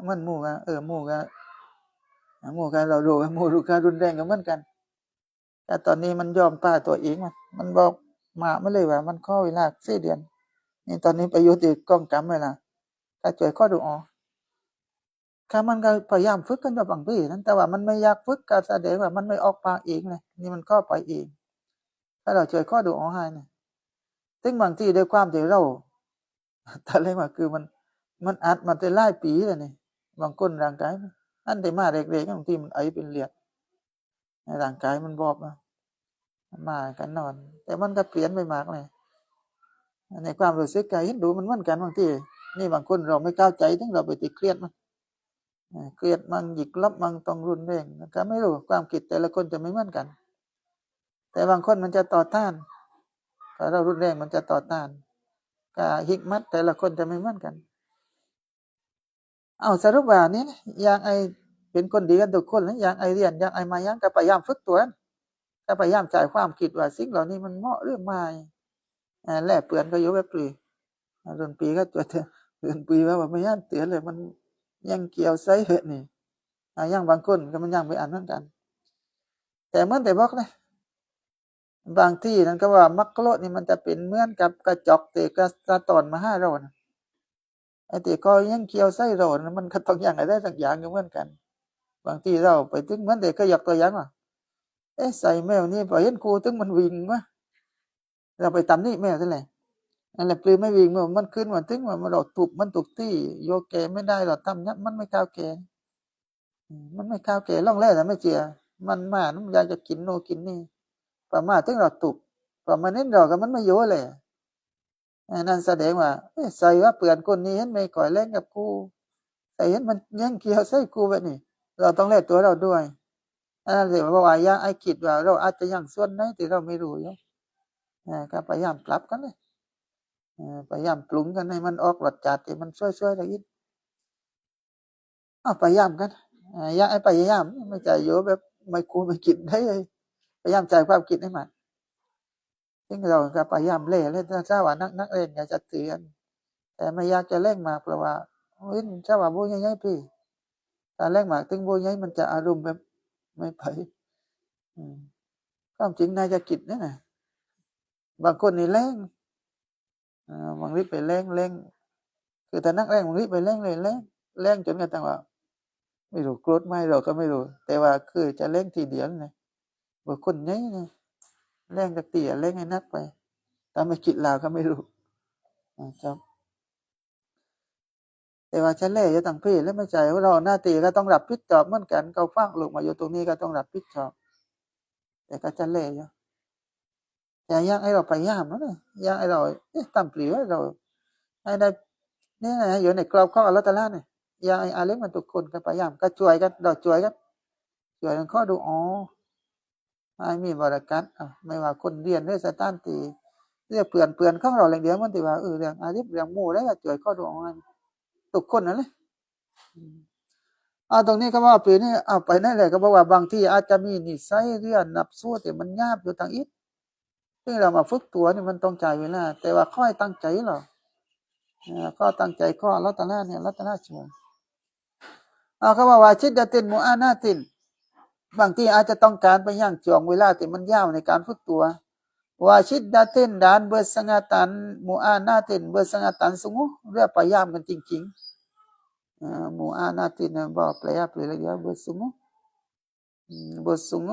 ມັນໝູ່ກໍ ເອີ ໝູ່ກໍ ໝູ່ກໍເຮົາດູ ໝູ່ດູກາຮຸນແຮງກໍເໝືອນກັນ ແຕ່ຕອນນີ້ມັນຍອມປະຕົວເອງ ມັນ ມັນບອກມາ ມາເລີຍວ່າມັນຂໍເວລາສີ່ເດືອນ ນີ້ຕອນນີ້ໄປຢູ່ທີ່ກອງກຳເວລາ ກໍຊ່ວຍຂໍດູອາ ຄືມັນກໍພະຍາຍາມຝຶກກັນຢູ່ບາງປີນັ້ນ ແຕ່ວ່າມັນໄມ່ຢາກຝຶກ ກໍສະແດງວ່າມັນໄມ່ອອກປາກເອງແຫຼະ ນີ້ມັນຂໍໄປເອງ ຖ້າເຮົາຊ່ວຍຂໍດູອາໃຫ້ນີ້ ເຖິງບາງທີດ້ວຍຄວາມທີ່ເຮົາ ຕາແລງວ່າຄືມັນ ມັນອັດມາແຕ່ຫຼາຍປີແລ້ວນີ້ ບາງຄົນຮ່າງກາຍ ອັນທີ່ມາແລກໆ ບາງທີມັນໄອເປັນເລືອດ ໃນຮ່າງກາຍມັນບອບ ມາກໍນອນ ແຕ່ມັນກໍປ່ຽນໄປມາກແລ້ວ ໃນຄວາມຮູ້ສຶກກໍເຫັນດູມັນເໝືອນກັນ ບາງທີນີ້ ບາງຄົນເຮົາໄມ່ເຂົ້າໃຈ ເຖິງເຮົາໄປຕິເຄຍດມັນ ເອີ ເຄຍດມັນ ຫຍິກຫຼົບມັນ ຕ້ອງຮຸນແຮງ ກໍໄມ່ຮູ້ ຄວາມຄິດແຕ່ລະຄົນຈະໄມ່ເໝືອນກັນ ແຕ່ບາງຄົນມັນຈະຕໍ່ຕ້ານ ຖ້າເຮົາຮຸນແຮງມັນຈະຕໍ່ຕ້ານ ກໍຮິກມັດແຕ່ລະຄົນຈະໄມ່ເໝືອນກັນ. ເອົາ ສະຫຼຸບວ່ານີ້ນະ ຢາກໃຫ້ເປັນຄົນດີກັນທຸກຄົນ ຢາກໃຫ້ຮຽນ ຢາກໃຫ້ມາຫຍັງ ກໍພະຍາຍາມຝຶກຕົວ ກໍພະຍາຍາມໃຊ້ຄວາມຄິດວ່າສິ່ງເຫຼົ່ານີ້ມັນເໝາະຫຼືໝ້າຍ ເອີ ແລກປ່ຽນກັນຢູ່ແບບນີ້ ລຸ້ນພີ່ກໍຕົວະ ລຸ້ນພີ່ວ່າ ວ່າບໍ່ຍາມເຕືອນເລີຍ ມັນຍັງກ່ຽວໃສ່ເຮັດນີ້ ອາ ຍັງບາງຄົນກໍມັນຍັງໄປອັນນັ້ນກັນ ແຕ່ເໝືອນແຕ່ບອກນະ ບາງທີນັ້ນກໍວ່າມັກໂລດນີ້ມັນຈະເປັນເໝືອນກັບກະຈອກທີ່ກະສະທ້ອນມາຫາເຮົານະ ໄອ້ທີ່ກໍຍັງກ່ຽວໃສ່ເຮົານະ ມັນກໍຕ້ອງຍັງໃຫ້ໄດ້ສັກຢ່າງຢູ່ເໝືອນກັນ ບາງທີເຮົາໄປເຖິງເໝືອນທີ່ເຄີຍຍົກຕົວຢ່າງວ່າ ເອະ ໃສ່ແມວນີ້ ພໍເຫັນຄູ່ເຖິງມັນວິ່ງມາ ເຮົາໄປຕຳໜິແມວຊັ້ນແຫຼະ ອັນນັ້ນແຫຼະ ປືມໃຫ້ວິ່ງມາ ມັນຂຶ້ນມາເຖິງວ່າ ມັນ ເຮົາທຸບມັນທຸກທີ່ ໂຍແກະໄມ່ໄດ້ ເຮົາທຳຫຍັງ ມັນໄມ່ເຂົ້າແກ່ ອືມ ມັນໄມ່ເຂົ້າແກ່ ລອງແລນະ ແມ່ເຈ້ຍ ມັນມາ ມັນຢາກຈະກິນໂນ່ນກິນນີ້ ປະມາເຖິງເຮົາຕຸບ ປະມາເຫັນເຮົາກໍມັນໄມ່ໂຍແຫຼະ ອັນນັ້ນສະແດງວ່າ ເອີ ໃສ່ວ່າເພື່ອນຄົນນີ້ເຫັນແມ່ຂ້ອຍແລ່ນກັບກູ ໃສ່ເຫັນມັນແຍ່ງກ່ຽວໃສ່ກູແບບນີ້ ເຮົາຕ້ອງແລຕົວເຮົາດ້ວຍ ອັນນັ້ນເລີຍວ່າ ບໍ່ວ່າຢ່າໃຫ້ຄິດວ່າ ເຮົາອາດຈະຍັງສ່ວນໃດທີ່ເຮົາໄມ່ຮູ້ຢູ່ ເອີ ກໍພະຍາຍາມປັບກັນເລີຍ ເອີ ພະຍາຍາມປຸງກັນໃຫ້ມັນອອກລົດຊາດທີ່ມັນສວຍໆໄດ້ອີກ ເອົາ ພະຍາຍາມກັນ ເອີ ຢ່າໃຫ້ພະຍາຍາມ ໄມ່ໃຊ່ຢູ່ແບບໄມ່ຄູໄມ່ກິນໄດ້ ພະຍາຍາມໃຊ້ຄວາມຄິດໃຫ້ມາ ຊຶ່ງເຮົາກໍພະຍາຍາມແລ່ແລ້ວ ຖ້າວ່າໜັກໆແລ່ກໍຈະເຕືອນ ແຕ່ບໍ່ຢາກຈະແລ່ງມາກ ເພາະວ່າເຫັນຊະວ່າບໍ່ໃຫຍ່ໆພີ້ ຖ້າແລ່ງມາກເຖິງບໍ່ໃຫຍ່ ມັນຈະອາລົມແບບໄມ່ໄປ. ອືມ ຄວາມຈິງໜ້າຈະຄິດນັ້ນນະ ບາງຄົນນີ້ແລ່ງ ເອີ ບາງທີໄປແລ່ງ ແລ່ງ ຄືຖ້າໜັກແລ່ງ ບາງທີໄປແລ່ງເລີຍ ແລ່ງ ແລ່ງຈົນກະທັ້ງວ່າ ໄມ່ຮູ້ ໂກດໄໝ ເຮົາກໍໄມ່ຮູ້ ແຕ່ວ່າຄືຈະແລ່ງທີດຽວນະ ບໍ່ຄົນໃຫຍ່ນະ ແລ່ງຈັກເທື່ອ ແລ່ງໃຫ້ໜັກໄປ ຖ້າໄມ່ຄິດແລ້ວກໍໄມ່ຮູ້ ອາ ເຈົ້າ. ແຕ່ວ່າຈະແລ່ຢູ່ຕັ້ງເພ ແລະ ແມ່ໃຈຂອງເຮົາ ໜ້າທີ່ກໍຕ້ອງຮັບຜິດຊອບເໝືອນກັນ ເຂົາຝາກລູກມາຢູ່ຕົງນີ້ກໍຕ້ອງຮັບຜິດຊອບ ແຕ່ກໍຈະແລ່ຢູ່ ແຕ່ຢາກໃຫ້ເຮົາພະຍາຍາມນະ ຢາກໃຫ້ເຮົາ ເອະ ຕາມປຣີໄວ້ເຮົາ ໃຫ້ໄດ້ ນີ້ນະ ຢູ່ໃນກອບຂອງອັລລອຮຕະອາລານີ້ ຢາກໃຫ້ອາລິມກັນທຸກຄົນ ກໍພະຍາຍາມ ກໍຊ່ວຍກັນ ເຮົາຊ່ວຍກັນ ຊ່ວຍກັນຂໍດູອາ ໃຫ້ມີບາຣະກັດ ອາ ແມ່ນວ່າຄົນຮຽນ ຫຼື ສະຖານທີ່ ຫຼື ເພື່ອນໆຂອງເຮົາແຫຼະ ດຽວມັນຊິວ່າ ເອີ ເລື່ອງອາລິມ ເລື່ອງໝູ່ ແລ້ວກໍຊ່ວຍຂໍດູອາໃຫ້ທຸກຄົນນັ້ນແຫຼະ ອືມ ອາ ຕົງນີ້ກໍວ່າປີນີ້ ເອົາໄປນັ້ນແຫຼະ ກໍບອກວ່າບາງທີອາດຈະມີນິໄສ ຫຼື ນັບສູດທີ່ມັນຫຍາບຢູ່ທາງອີກ ເຊິ່ງເຮົາມາຝຶກຕົວນີ້ມັນຕ້ອງໃຊ້ເວລາ ແຕ່ວ່າຂໍໃຫ້ຕັ້ງໃຈເນາະ ເອີ ຂໍຕັ້ງໃຈ ຂໍອັລລອຮຕະອາລານີ້ ອັລລອຮຕະອາລາຊ່ວຍ. ເອົາ ເຂົາເວົ້າວ່າ ຊິດດະຕິນ ມຸອານາຕິນ ບາງທີອາດຈະຕ້ອງການໄປຍັງຊ່ວງເວລາທີ່ມັນຍາວໃນການຝຶກຕົວ ວາຊິດດະຕິນ ດານ ເບິດສະຫງາຕັນ ມຸອານາຕິນ ເບິດສະຫງາຕັນ ຊຸງໂງ ເລື່ອງພະຍາຍາມກັນຈິງໆ ເອີ ມຸອານາຕິນ ບໍ່ແປ ແປລະດຽວ ເບິດຊຸງໂງ ອືມ ເບິດຊຸງໂງ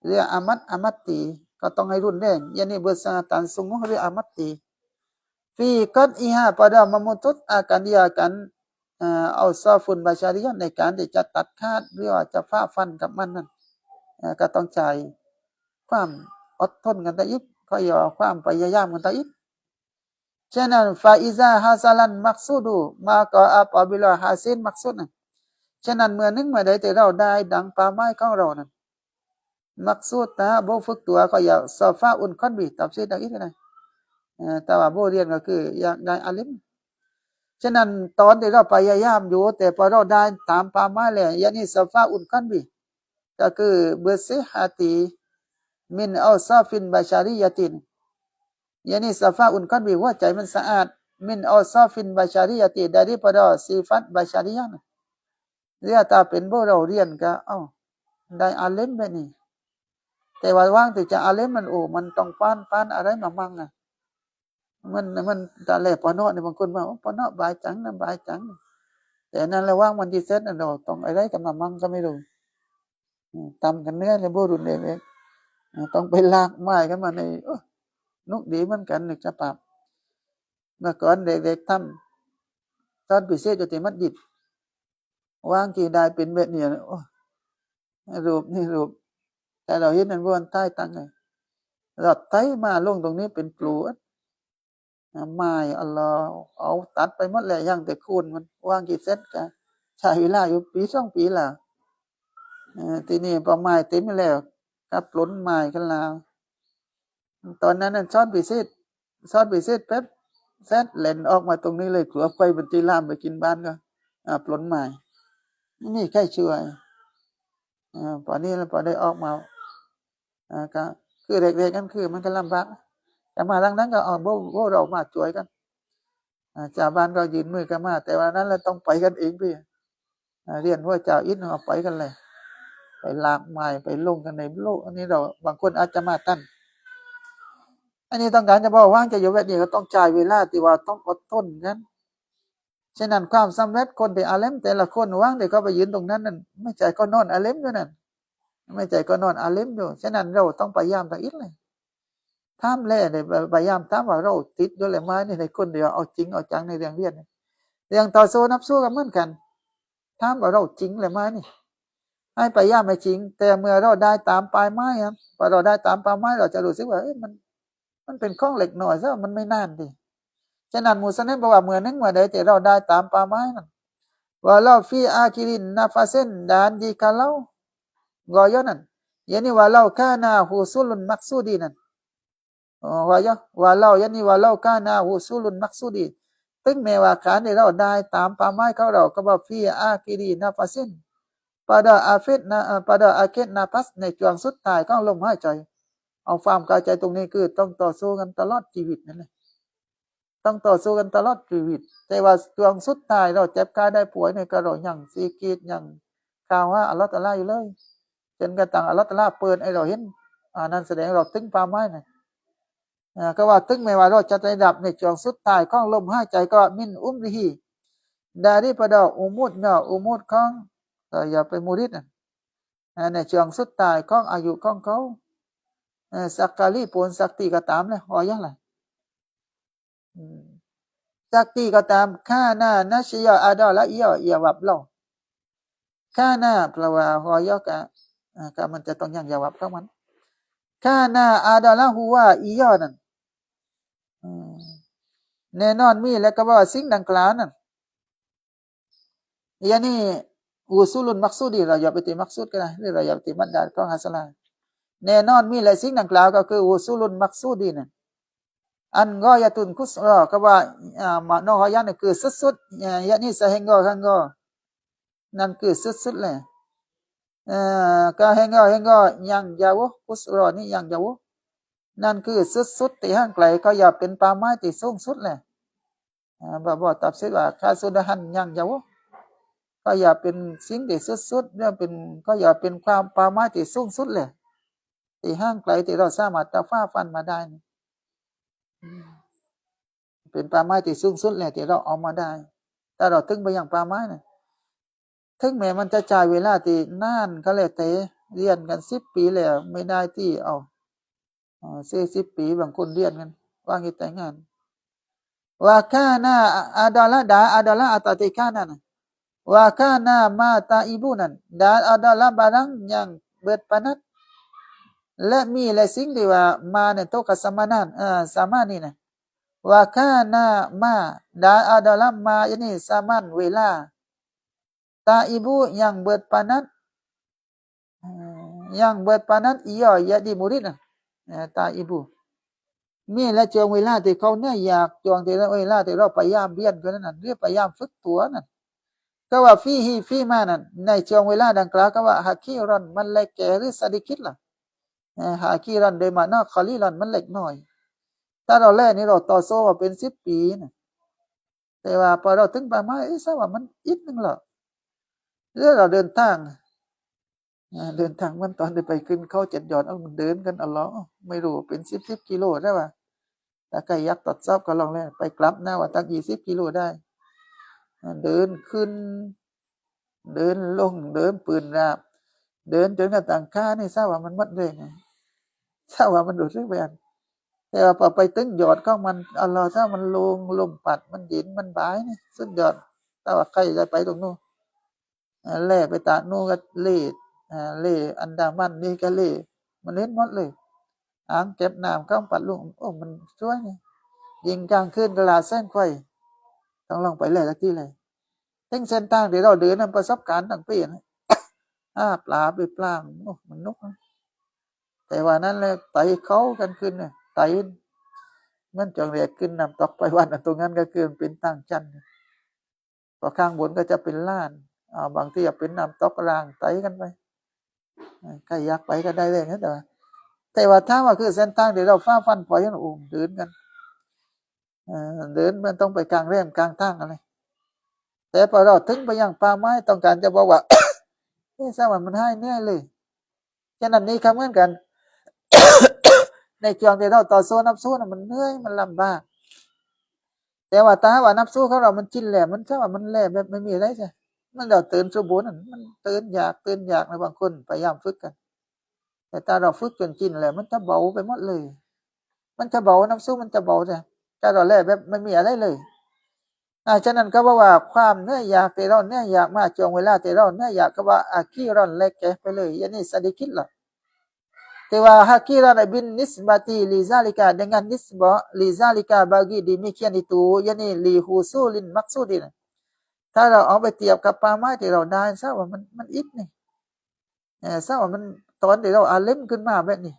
ເລື່ອງອາມັດ ອາມັດຕີ ກໍຕ້ອງໃຫ້ຮຸນແຮງ ຢານີ້ ເບິດສະຫງາຕັນ ຊຸງໂງ ເລື່ອງອາມັດຕີ ຟີກັດອີຮາ ປະດາມະມຸດ ອາການດຽວກັນ ເອີ ເອົາຊອຟຸນບາຊາຣິຍະ ໃນການທີ່ຈະຕັດຂາດ ຫຼືວ່າຈະຟາຟັນກັບມັນນັ້ນ ເອີ ກໍຕ້ອງໃຊ້ຄວາມອົດທົນກັນໄປອີກ ກໍເອີ້ນວ່າຄວາມພະຍາຍາມກັນໄປອີກ. ສະນັ້ນ ຟາອີຊາຮາຊາລັນມັກຊູດູ ມາກໍອາປອບບິລາຮາຊິນມັກຊູດນັ້ນ ສະນັ້ນ ເມື່ອໜຶ່ງເມື່ອໃດທີ່ເຮົາໄດ້ດັ່ງເປົ້າໝາຍຂອງເຮົານັ້ນ ມັກຊູດ ຖ້າບໍ່ຝຶກຕົວກໍຢາກຊອຟາອຸນຄອນບີ ຕັບຊີດອີກກໍໄດ້ ເອີ ແຕ່ວ່າບໍ່ຮຽນກໍຄືຢາກໄດ້ອາລິມ ສະນັ້ນ ຕອນທີ່ເຮົາພະຍາຍາມຢູ່ ແຕ່ພໍເຮົາໄດ້ຕາມເປົ້າໝາຍແລ້ວ ຢານີ້ຊອຟາອຸນຄອນບີ ກໍຄືເບິດຊິຮາຕີ ມິນເອົາຊອຟິນບາຊາຣີຍາຕິນ ຢານີ້ຊອຟາອຸນຄອນບີ ຫົວໃຈມັນສະອາດ ມິນເອົາຊອຟິນບາຊາຣີຍາຕິ ໄດ້ທີ່ປະດາຊີຟັດບາຊາຣີຍານ ຫຼືຖ້າເປັນພວກເຮົາຮຽນກໍ ເອົ້າ ໄດ້ອາລິມແບບນີ້ ແຕ່ວ່າຫວ່າງທີ່ຈະອາລິມນັ້ນ ໂອ້ ມັນຕ້ອງຜ່ານ ຜ່ານອາໄລມາໝັ້ງນະ ມັນ ມັນ ຕາແລປະເນາະນີ້ ບາງຄົນວ່າ ໂອ້ ປະເນາະບາຍຈັງນະ ບາຍຈັງ ແຕ່ນັ້ນລະຫວ່າງມັນຊິເສັດນັ້ນ ເຮົາຕ້ອງອາໄລກັນມາໝັ້ງກໍໄມ່ຮູ້ ອືມ ຕຳກັນເໜືອແລ້ວບໍ່ຮຸນແຮງເດ້ ເອີ ຕ້ອງໄປລາກໝາຍກັນມາໃນ ໂອ້ ໜຸກດີເໝືອນກັນ ນຶກສະພາບ ເມື່ອກ່ອນເດັກໆທຳ ສອນພິເສດຢູ່ທີ່ມັດຢິດ ຫວ່າງທີ່ໄດ້ເປັນແບບນີ້ ໂອ້ ຮູບນີ້ຮູບ ແຕ່ເຮົາເຫັນນັ້ນບໍ່ທັນຕາຍຕັ້ງເລີຍ ລອດໄຖມາລົງຕົງນີ້ເປັນປູ ໝາຍອັນລະ ເອົາຕັດໄປໝົດແລ້ວ ຍັງແຕ່ໂຄນມັນ ຫວ່າງທີ່ເສັດກະໃຊ້ເວລາຢູ່ປີສອງປີແລ້ວ ເອີ ທີນີ້ພໍໝາຍເຕັມແລ້ວ ກະປົນໝາຍກັນລາວ ຕອນນັ້ນນັ້ນ ສອນພິເສດ ສອນພິເສດແປັບ ແຊດ ແລ່ນອອກມາຕົງນີ້ເລີຍ ກົວໄຟມັນຊິລາມໄປກິນບ້ານເຂົາ ອາ ປົນໝາຍ ມີໃຜຊ່ວຍ ອາ ປານນີ້ລະ ພໍໄດ້ອອກມາ ອາ ກະຄືເດັກໆນັ້ນ ຄືມັນກະລຳບາກ ແຕ່ມາຫຼັງນັ້ນກະ ເອົາ ພວກ ພວກເຮົາມາຊ່ວຍກັນ ອາ ຊາວບ້ານກໍຍື່ນມືກັນມາ ແຕ່ວ່ານັ້ນລະຕ້ອງໄປກັນເອງພີ້ ອາ ຮຽນຫົວເຈົ້າອິດເຮົາໄປກັນແຫຼະ ໄປລາກໝາຍ ໄປລົງກັນໃນໂລກ ອັນນີ້ເຮົາ ບາງຄົນອາດຈະມາທັນ ອັນນີ້ຕ້ອງການຈະບອກວ່າ ຈະຢູ່ແບບນີ້ກໍຕ້ອງໃຊ້ເວລາ ທີ່ວ່າຕ້ອງອົດທົນກັນ ສະນັ້ນ ຄວາມສຳເລັດ ຄົນທີ່ອາລິມແຕ່ລະຄົນ ຫວ່າງທີ່ເຂົາໄປຢືນຕົງນັ້ນນັ້ນ ແມ່ນໃຈເຂົານອນອາລິມຢູ່ນັ້ນ ແມ່ນໃຈເຂົານອນອາລິມຢູ່ ສະນັ້ນ ເຮົາຕ້ອງພະຍາຍາມກັນອີກແຫຼະ ຖາມແລ້ວ ໄດ້ພະຍາຍາມຖາມວ່າ ເຮົາຕິດຢູ່ແລ້ວໄໝ ໃນຄົນທີ່ວ່າເອົາຈິງເອົາຈັງໃນເລື່ອງຮຽນ ເລື່ອງຕໍ່ສູ້ນັບສູ້ກໍເໝືອນກັນ ຖາມວ່າ ເຮົາຈິງແລ້ວໄໝ ໃຫ້ພະຍາຍາມໃຫ້ຈິງ ແຕ່ເມື່ອເຮົາໄດ້ຕາມເປົ້າໝາຍ ພໍເຮົາໄດ້ຕາມເປົ້າໝາຍ ເຮົາຈະຮູ້ສຶກວ່າ ເອີ ມັນ ມັນເປັນຂອງເລັກນ້ອຍຊະ ມັນໄມ່ນານຕິ. ສະນັ້ນ ມຸສະນິບບອກວ່າ ເມື່ອໜຶ່ງເມື່ອໃດທີ່ເຮົາໄດ້ຕາມເປົ້າໝາຍນັ້ນ ວະລາວຟີອາຄີຣິນນະຟັດຊິນ ດານດີຄາລາວ ກໍຢ່ານັ້ນ ຢານີ ວະລາວການາຮຸຊູລຸນມັກຊູດີນັ້ນ ເອີ ວ່າຢ່າ ວະລາວ ຢານີ ວະລາວການາຮຸຊູລຸນມັກຊູດີ ເຖິງແມ່ນວ່າການທີ່ເຮົາໄດ້ຕາມເປົ້າໝາຍຂອງເຮົາ ກໍວ່າຟີອາຄີຣີນະຟັດຊິນ ປະດາອາຟິດນະ ເອີ ປະດາອາເຄດນະຟັດ ໃນຊ່ວງສຸດທ້າຍຂອງລົມຫາຍໃຈ ເອົາຄວາມເຂົ້າໃຈຕົງນີ້ ຄືຕ້ອງຕໍ່ສູ້ກັນຕະຫຼອດຊີວິດນັ້ນແຫຼະ ຕ້ອງຕໍ່ສູ້ກັນຕະຫຼອດຊີວິດ. ແຕ່ວ່າຊ່ວງສຸດທ້າຍລາວເຈັບໄຂ້ໄດ້ປ່ວຍນີ້ ກໍລາວຍັງຊິກຣີດ ຍັງກ່າວຫາອັລລອຮຕະອາລາຢູ່ເລີຍ ຈົນກະທັ້ງອັລລອຮຕະອາລາເປີດໃຫ້ລາວເຫັນ ອັນນັ້ນສະແດງວ່າລາວເຖິງເປົ້າໝາຍນະ. ເອີ ກໍວ່າເຖິງແມ່ນວ່າລາວຈະໄດ້ດັບໃນຊ່ວງສຸດທ້າຍຂອງລົມຫາຍໃຈ ກໍມິນອຸມຣີຮີ ດາຣີປະດອກອຸມຸດ ເນາະ ອຸມຸດຂອງ ເອີ ຢ່າໄປມຸລິດນະ ໃນຊ່ວງສຸດທ້າຍຂອງອາຍຸຂອງເຂົາ ເອີ ສັກກະລີໂປນສັກຕີກໍຕາມແຫຼະ ຮອຍັງລະ ອືມ ສັກຕີກໍຕາມ ຄານາ ນັດຊະຍາ ອາດອລະ ອີ ຢ່າວັບເລົ່າ ຄານາ ແປວ່າຮອຢໍກະ ເອີ ກະມັນຈະຕ້ອງຍັງຢາວັບຂອງມັນ ຄານາ ອາດອລະ ຮຸວາ ອີ ຢ່ານັ້ນ ອືມ ແນ່ນອນມີ ແລະ ກໍວ່າສິ່ງດັ່ງກ່າວນັ້ນ ຢານີ້ ອຸຊູລຸນມັກຊູດີ ເຮົາຢ່າໄປຕີມັກຊູດກໍໄດ້ ຫຼືເຮົາຢ່າໄປຕີມັດດາຂອງຮັດສະລາ ແນ່ນອນມີ ແລະ ສິ່ງດັ່ງກ່າວກໍຄືອຸຊູລຸນມັກຊູດີນັ້ນ ອັນ ງອຍາຕຸນກຸສຣອ ກໍວ່າ ອາ ມາໂນຮອຍານີ້ຄືສຸດໆ ອາ ຍານີ້ສະແຮງງໍ ແຮງງໍ ນັ້ນຄືສຸດໆແຫຼະ ເອີ ກະແຮງງໍ ແຮງງໍ ຍັງຢາວະ ກຸສຣອນີ້ຍັງຢາວະ ນັ້ນຄືສຸດໆ ທີ່ຫ່າງໄກ ກໍຢ່າເປັນເປົ້າໝາຍທີ່ສູງສຸດແຫຼະ ອາ ບໍ່ ບໍ່ຕັດສິດວ່າ ຄາສຸດດະຮັນຍັງຢາວະ ກໍຢ່າເປັນສິ່ງທີ່ສຸດໆ ຢ່າເປັນ ກໍຢ່າເປັນຄວາມເປົ້າໝາຍທີ່ສູງສຸດແຫຼະ ທີ່ຫ່າງໄກ ທີ່ເຮົາສາມາດຈະຝ່າຟັນມາໄດ້ນີ້ ອືມ ເປັນເປົ້າໝາຍທີ່ສູງສຸດແຫຼະ ທີ່ເຮົາເອົາມາໄດ້ ຖ້າເຮົາເຖິງໄປຍັງເປົ້າໝາຍນະ ເຖິງແມ່ນມັນຈະໃຊ້ເວລາທີ່ນານກໍແລ້ວແຕ່ ຮຽນກັນສິບປີແລ້ວ ໄມ່ໄດ້ທີ່ເອົາ ເອີ ສີ່ສິບປີ ບາງຄົນຮຽນກັນ ຫວັງເຮັດແຕ່ງງານ ວາຄານາ ອາດອລະ ດາ ອາດອລະ ອາຕາຕິຄານານະ ວາຄານາ ມາຕາອີບູນັ້ນ ດາ ອາດອລະ ບາລັງ ຍັງເບີດປານັດ ແລະ ມີ ແລະ ສິ່ງທີ່ວ່າ ມາໃນໂຕກະສະມານານ ເອີ ສະມານນີ້ນະ ວາຄານາ ມາ ດາ ອາດອລະ ມາ ຍານີ້ ສະມານເວລາ ຕາອີບູ ຍັງເບີດປານັດ ເອີ ຍັງເບີດປານັດ ອີ ຢາດີມຸຣິດນະ ເອີ ຕາອີບູ ມີແລະ ຊ່ວງເວລາທີ່ເຂົາເນື້ອຢາກ ຊ່ວງທີ່ເວລາທີ່ເຮົາພະຍາຍາມຮຽນກັນນັ້ນ ຫຼືພະຍາຍາມຝຶກຕົວນັ້ນ ກໍວ່າຟີຮີຟີມານັ້ນ ໃນຊ່ວງເວລາດັ່ງກ່າວ ກໍວ່າຮະກີຣອນ ມັນແລກແກ່ ຫຼືສະດີກິດລະ ເອີ ຮະກີຣອນ ໂດຍມານອກ ຄະລີຣອນ ມັນເລັກນ້ອຍ ຖ້າເຮົາແລນີ້ ເຮົາຕໍ່ສູ້ວ່າເປັນສິບປີນະ ແຕ່ວ່າພໍເຮົາເຖິງປະມານ ເອ ຊາວ່າມັນອິດໜຶ່ງລະ ຫຼືເຮົາເດີນທາງ ເດີນທາງ ເໝືອນຕອນໄດ້ໄປຂຶ້ນເຂົາເຈັດຍອດ ເອົາ ມັນເດີນກັນ ອັລລອ ໄມ່ຮູ້ເປັນສິບ ສິບກິໂລໄດ້ວ່າ ຖ້າໃຄຢາກທົດສອບກໍລອງແລ້ວ ໄປກັບນະວ່າຕັ້ງອີກສິບກິໂລໄດ້ ເດີນຂຶ້ນ ເດີນລົງ ເດີນປືນລາບ ເດີນຈົນກະທັ້ງຂານີ້ ຊາວ່າມັນໝົດແຮງ ຊາວ່າມັນຮູ້ສຶກແບບ ແຕ່ວ່າພໍໄປເຖິງຍອດຂອງມັນ ອັລລອ ຊາມັນໂລ່ງ ລົມພັດ ມັນເຢັນ ມັນບາຍນີ້ ສຸດຍອດ ແຕ່ວ່າໃຄໄດ້ໄປຕົງໂນ້ນ ແລ່ໄປຕາໂນ້ນກໍເລ່ ເລ່ອັນດາມັນນີ້ກໍເລ່ ມັນເຫັນໝົດເລີຍ ອ່າງເກັບນ້ຳຂອງປັດລຸງ ໂອ້ ມັນສວຍນີ້ ຍິ່ງກາງຄືນກໍຫຼ້າແສງໄຟ ຕ້ອງລອງໄປແລ້ຈັກທີແລ້ ເຖິງເສັ້ນທາງທີ່ເຮົາເດີນນຳປະສົບການຕັ້ງປີນະ ຫາປາໄປປາງ ໂອ້ ມັນໜຸກນະ ແຕ່ວ່ານັ້ນແຫຼະ ໄຕ່ເຂົາກັນຂຶ້ນນະ ໄຕ່ ມັນຈັ່ງແລກຂຶ້ນນ້ຳຕົກໄປວັດ ອັນຕົງນັ້ນກໍຄືມັນເປັນທາງຊັນ ເພາະຂ້າງບົນກໍຈະເປັນລານ ອາ ບາງທີກໍເປັນນ້ຳຕົກລ້າງໄຕກັນໄປ ໃຜຢາກໄປກໍໄດ້ເລີຍນະ ແຕ່ວ່າ ແຕ່ວ່າຖາມວ່າຄືເສັ້ນທາງທີ່ເຮົາຟາຟັນ ພໍຍັງ ໂອ້ ເດີນກັນ ເດີນມັນຕ້ອງໄປກາງແລມກາງທາງຫັ້ນແຫຼະ ແຕ່ພໍເຮົາເຖິງໄປຍັງເປົ້າໝາຍ ຕ້ອງການຈະບອກວ່າ ເອ ຊາວ່າມັນຫາຍເມື່ອຍເລີຍ ສະນັ້ນນີ້ກໍເໝືອນກັນ ໃນຊ່ວງທີ່ເຮົາຕໍ່ສູ້ນັບສູ້ນະ ມັນເມື່ອຍ ມັນລຳບາກ ແຕ່ວ່າຖ້າຫາກວ່ານັບສູ້ຂອງເຮົາມັນຈິນແລ້ວ ມັນ ຊາວ່າມັນແລ່ແບບບໍ່ມີອະໄລຊະ ມັນເຮົາຕື່ນສູ່ບຸນນັ້ນ ມັນຕື່ນຢາກ ຕື່ນຢາກນະ ບາງຄົນພະຍາຍາມຝຶກກັນ ແຕ່ຖ້າເຮົາຝຶກຈົນຈິນແລ້ວ ມັນຈະເບົາໄປໝົດເລີຍ ມັນຈະເບົາ ນັບສູ້ມັນຈະເບົາຊະ ຖ້າເຮົາແລ່ແບບບໍ່ມີອະໄລເລີຍ ອາ ສະນັ້ນກໍເວົ້າວ່າຄວາມເນື້ອຢາກທີ່ເຮົາເນື້ອຢາກມາ ຊ່ວງເວລາທີ່ເຮົາເນື້ອຢາກ ກໍວ່າ ອາ ກີຣອນ ແລກແກ່ໄປເລີຍ ຢານີ້ ສະດີກິດລະ ແຕ່ວ່າ ຮະກີຣອນ ບິນນິສບະຕິ ລິຊາລິກາ ເປັນງານນິສບະ ລິຊາລິກາ ບາກີ ດີມີຄຽນອີຕູ ຢານີ້ ລິຮຸຊູລິນມັກຊູດີນະ ຖ້າເຮົາເອົາໄປທຽບກັບເປົ້າໝາຍທີ່ເຮົາໄດ້ ຊາວ່າມັນ ມັນອິດນີ້ ເອີ ຊາວ່າມັນ ຕອນທີ່ເຮົາອາລິມຂຶ້ນມາແບບນີ້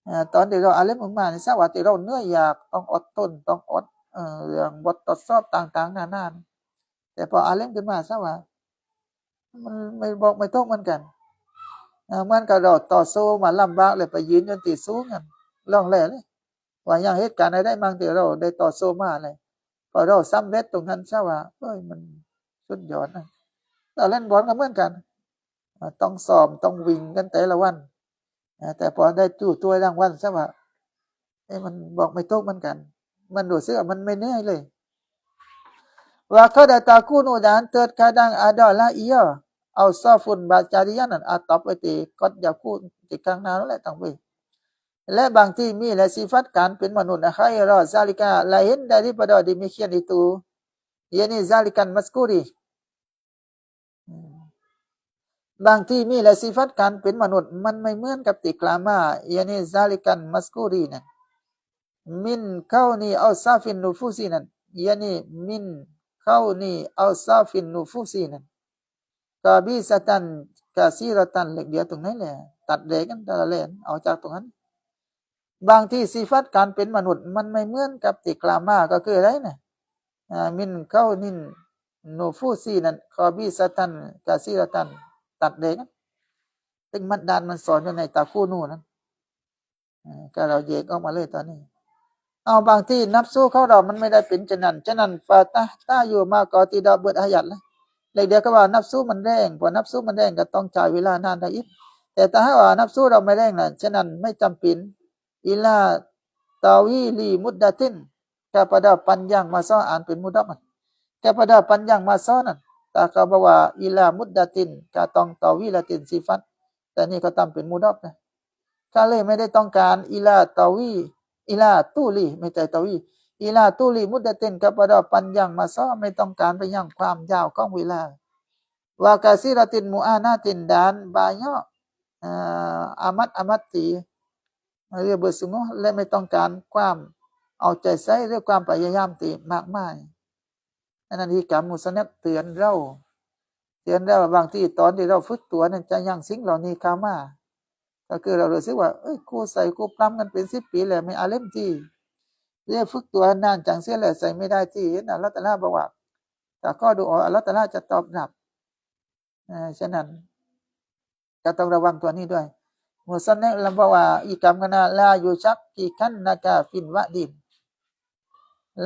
ເອີ ຕອນທີ່ເຮົາອາລິມຂຶ້ນມານີ້ ຊາວ່າທີ່ເຮົາເນື້ອຢາກ ຕ້ອງອົດທົນ ຕ້ອງອົດ ເອີ ເລື່ອງບົດທົດສອບຕ່າງໆນານາ ແຕ່ພໍອາລິມຂຶ້ນມາ ຊາວ່າມັນໄມ່ບອກໄມ່ຕົກເໝືອນກັນ ເອີ ເໝືອນກັບເຮົາຕໍ່ສູ້ມາລຳບາກ ແລ້ວໄປຢືນຢູ່ທີ່ສູງນັ້ນ ລ່ອງແລ່ເລີຍ ວ່າຍັງເຮັດການໃດໆ ບາງທີເຮົາໄດ້ຕໍ່ສູ້ມາແລ້ວ ພໍເຮົາສຳເລັດຕົງນັ້ນຊະວ່າ ເອີຍ ມັນສຸດຍອດນະ. ແລ້ວຫຼິ້ນບອນກໍເໝືອນກັນ ເອີ ຕ້ອງຊ້ອມ ຕ້ອງວິ່ງກັນແຕ່ລະວັນ ເອີ ແຕ່ພໍໄດ້ໂຕຖ້ວຍລາງວັນຊະວ່າ ເອີຍ ມັນບອກໄມ່ຖືກເໝືອນກັນ ມັນຮູ້ສຶກວ່າມັນໄມ່ເມື່ອຍເລີຍ. Wa qad takunu, dan terkadang adalah ia awsafun basyariyah, nan atap wa ti qad yakun, ti kang na la tang we. ແລະ ບາງທີມີແລະ ສິຟັດການເປັນມະນຸດ ghaira zalika, lain daripada demikian itu, yakni zalikal mazkuri. ບາງທີມີແລະ ສິຟັດການເປັນມະນຸດ ມັນໄມ່ເໝືອນກັບທີ່ກ່າວມາ yakni zalikal mazkuri ນັ້ນ min kauni awsafin nufusi ນັ້ນ yakni min kauni awsafin nufusi ນັ້ນ khabisatan katsiratan ເລກດຽວຕົງນັ້ນແຫຼະ ຕັດແລກກັນ ຕັດແລກ ເອົາຈາກຕົງນັ້ນ. ບາງທີສິຟັດການເປັນມະນຸດ ມັນໄມ່ເໝືອນກັບທີ່ກ່າວມາ ກໍຄືໃດນະ ອາ min kaunin nufusi ນັ້ນ khabisatan katsiratan ຕັດແລກ ເປັນມັດດານມັນສອນຢູ່ໃນ takunu ນັ້ນ ເອີ ກໍເຮົາແຍກອອກມາເລີຍຕອນນີ້. ເອົາ ບາງທີນັບຊູຂອງເຮົາມັນໄມ່ໄດ້ເປັນເຊັ່ນນັ້ນ ສະນັ້ນ fatahtaju maqati ເບິດອາຍັດລະ ເລກດຽວກໍວ່ານັບຊູມັນແຮງ ເພາະນັບຊູມັນແຮງກໍຕ້ອງໃຊ້ເວລານານໄດ້ອີກ ແຕ່ຖ້າຫາກວ່ານັບຊູເຮົາໄມ່ແຮງນັ້ນ ສະນັ້ນ ໄມ່ຈຳເປັນ ila tawili muddatin kepada panjang masa ອ່ານເປັນ mudhaf kepada panjang masa ນັ້ນ ຖ້າເຂົາບອກວ່າ ila muddatin ກໍຕ້ອງ tawilatin ສິຟັດ ແຕ່ນີ້ເຂົາຕັ້ງເປັນ mudhaf ນະ ກໍເລີຍໄມ່ໄດ້ຕ້ອງການ ila tawi ila tuli ໄມ່ໃຊ່ tawi ila tuli muddatin kepada panjang masa ໄມ່ຕ້ອງການໄປຍັງຄວາມຍາວຂອງເວລາ wa katsiratin mu'anatin ດານບາຍອາ ອາມັດອາມັດຕີ ເລື່ອງບໍ່ສະຫງົບ ແລະ ໄມ່ຕ້ອງການຄວາມເອົາໃຈໃສ່ ຫຼື ຄວາມພະຍາຍາມທີ່ມາກມາຍ. ອັນນັ້ນ ທີ່ກຳມຸສະແນັບເຕືອນເຮົາ ເຕືອນເຮົາວ່າ ບາງທີຕອນທີ່ເຮົາຝຶກຕົວນັ້ນ ຈະຍັງສິ່ງເຫຼົ່ານີ້ເຂົ້າມາ ກໍຄືເຮົາຮູ້ສຶກວ່າ ເອີຍ ຄູໃສ່ຄູປຳກັນເປັນສິບປີແລ້ວ ໄມ່ອາເລັມທີ ເລື່ອງຝຶກຕົວນານຈັງເສຍແລ້ວ ໃສ່ໄມ່ໄດ້ທີ ເຫັນອັລລາະຕະອາລາບອກວ່າ ຖ້າຂໍດູອາ ອັລລາະຕະອາລາຈະຕອບຮັບ. ເອີ ສະນັ້ນ ກໍຕ້ອງລະວັງຕົວນີ້ດ້ວຍ. ມຸສະແນັບລະບອກວ່າ ອີກຄຳໜຶ່ງນະ la yushakkikannaka fil wa'di,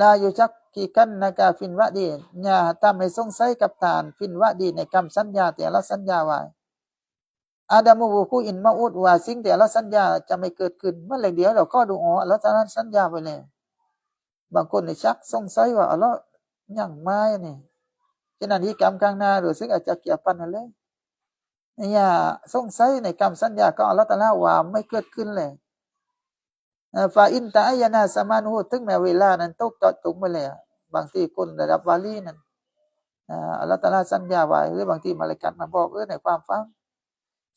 la yushakkikannaka fil wa'di ຢ່າທຳໃຫ້ສົງໄສກັບທ່ານ fil wa'di ໃນຄຳສັນຍາທີ່ອັລລາະສັນຍາໄວ້ adamu wuqu'il maw'ud ວ່າສິ່ງທີ່ອັລລາະສັນຍາຈະໄມ່ເກີດຂຶ້ນ. ເມື່ອໃດດຽວເຮົາຂໍດູອາ ອັລລາະຕະອາລາສັນຍາໄວ້ແລ້ວ. ບາງຄົນນີ້ຊັກສົງໄສວ່າ ອັລລາະຍັງມານີ້ ສະນັ້ນ ທີ່ກຳຂ້າງໜ້າ ຮູ້ສຶກອາດຈະກ່ຽວພັນຫັ້ນແຫຼະ. ຢ່າສົງໄສໃນຄຳສັນຍາຂອງອັລລາະຕະອາລາວ່າໄມ່ເກີດຂຶ້ນແລ້ວ. ເອີ fa in ta'ayyana zamanuhu ເຖິງແມ່ນເວລານັ້ນຕົກເຈາະຈົງໄປແລ້ວ. ບາງທີຄົນລະດັບວາລີນັ້ນ ເອີ ອັລລາະຕະອາລາສັນຍາໄວ້ ຫຼື ບາງທີມະລາຍກັດມາບອກ ເອີ ໃນຄວາມຝັນ.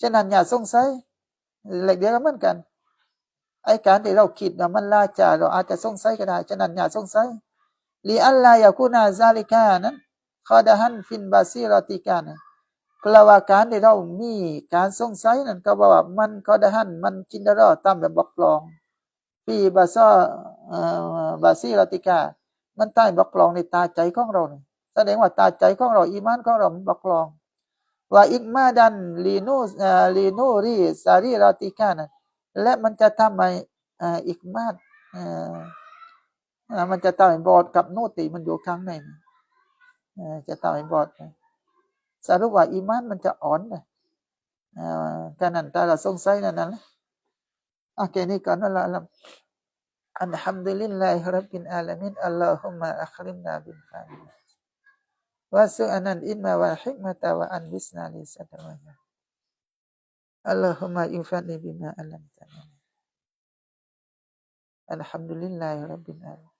ສະນັ້ນ ຢ່າສົງໄສ. ເລກດຽວກໍເໝືອນກັນ ໄອ້ການທີ່ເຮົາຄິດວ່າມັນລ່າຊ້າ ເຮົາອາດຈະສົງໄສກໍໄດ້. ສະນັ້ນ ຢ່າສົງໄສ. Li alla yakuna zalika ນັ້ນ qadahan fi basiratika ນັ້ນ ເພາະວ່າການທີ່ເຮົາມີການສົງໄສນັ້ນ ກໍເວົ້າວ່າມັນ qadahan ມັນຈິນຕະລາຕາມແບບບອກລອງ fi basa-, ເອີ basiratika ມັນຕາຍບອກລອງໃນຕາໃຈຂອງເຮົານີ້. ສະແດງວ່າຕາໃຈຂອງເຮົາ ອີມານຂອງເຮົາມັນບອກລອງ. Wa ighmadan li nu-, ເອີ li nuri sariratika ນັ້ນ ແລະ ມັນຈະທຳໃຫ້ ເອີ ອີກມາດ ເອີ ເອີ ມັນຈະທຳໃຫ້ບອດກັບນູດທີ່ມັນຢູ່ຂ້າງໃນນີ້ ເອີ ຈະທຳໃຫ້ບອດ. ສະຫຼຸບວ່າອີມານມັນຈະອ່ອນເດ້. ເອີ ແຄ່ນັ້ນ ແຕ່ລະສົງໄສນັ້ນນະ. ໂອເຄ ນີ້ກ່ອນ Wallahu a'lam. Alhamdulillahi rabbil alamin. Allahumma akrimna bil fahmi warzuqnal ilma wal hikmata wa allimna li sadawaya. Allahumma anfa'na bima 'allamtana. Alhamdulillahi rabbil alamin.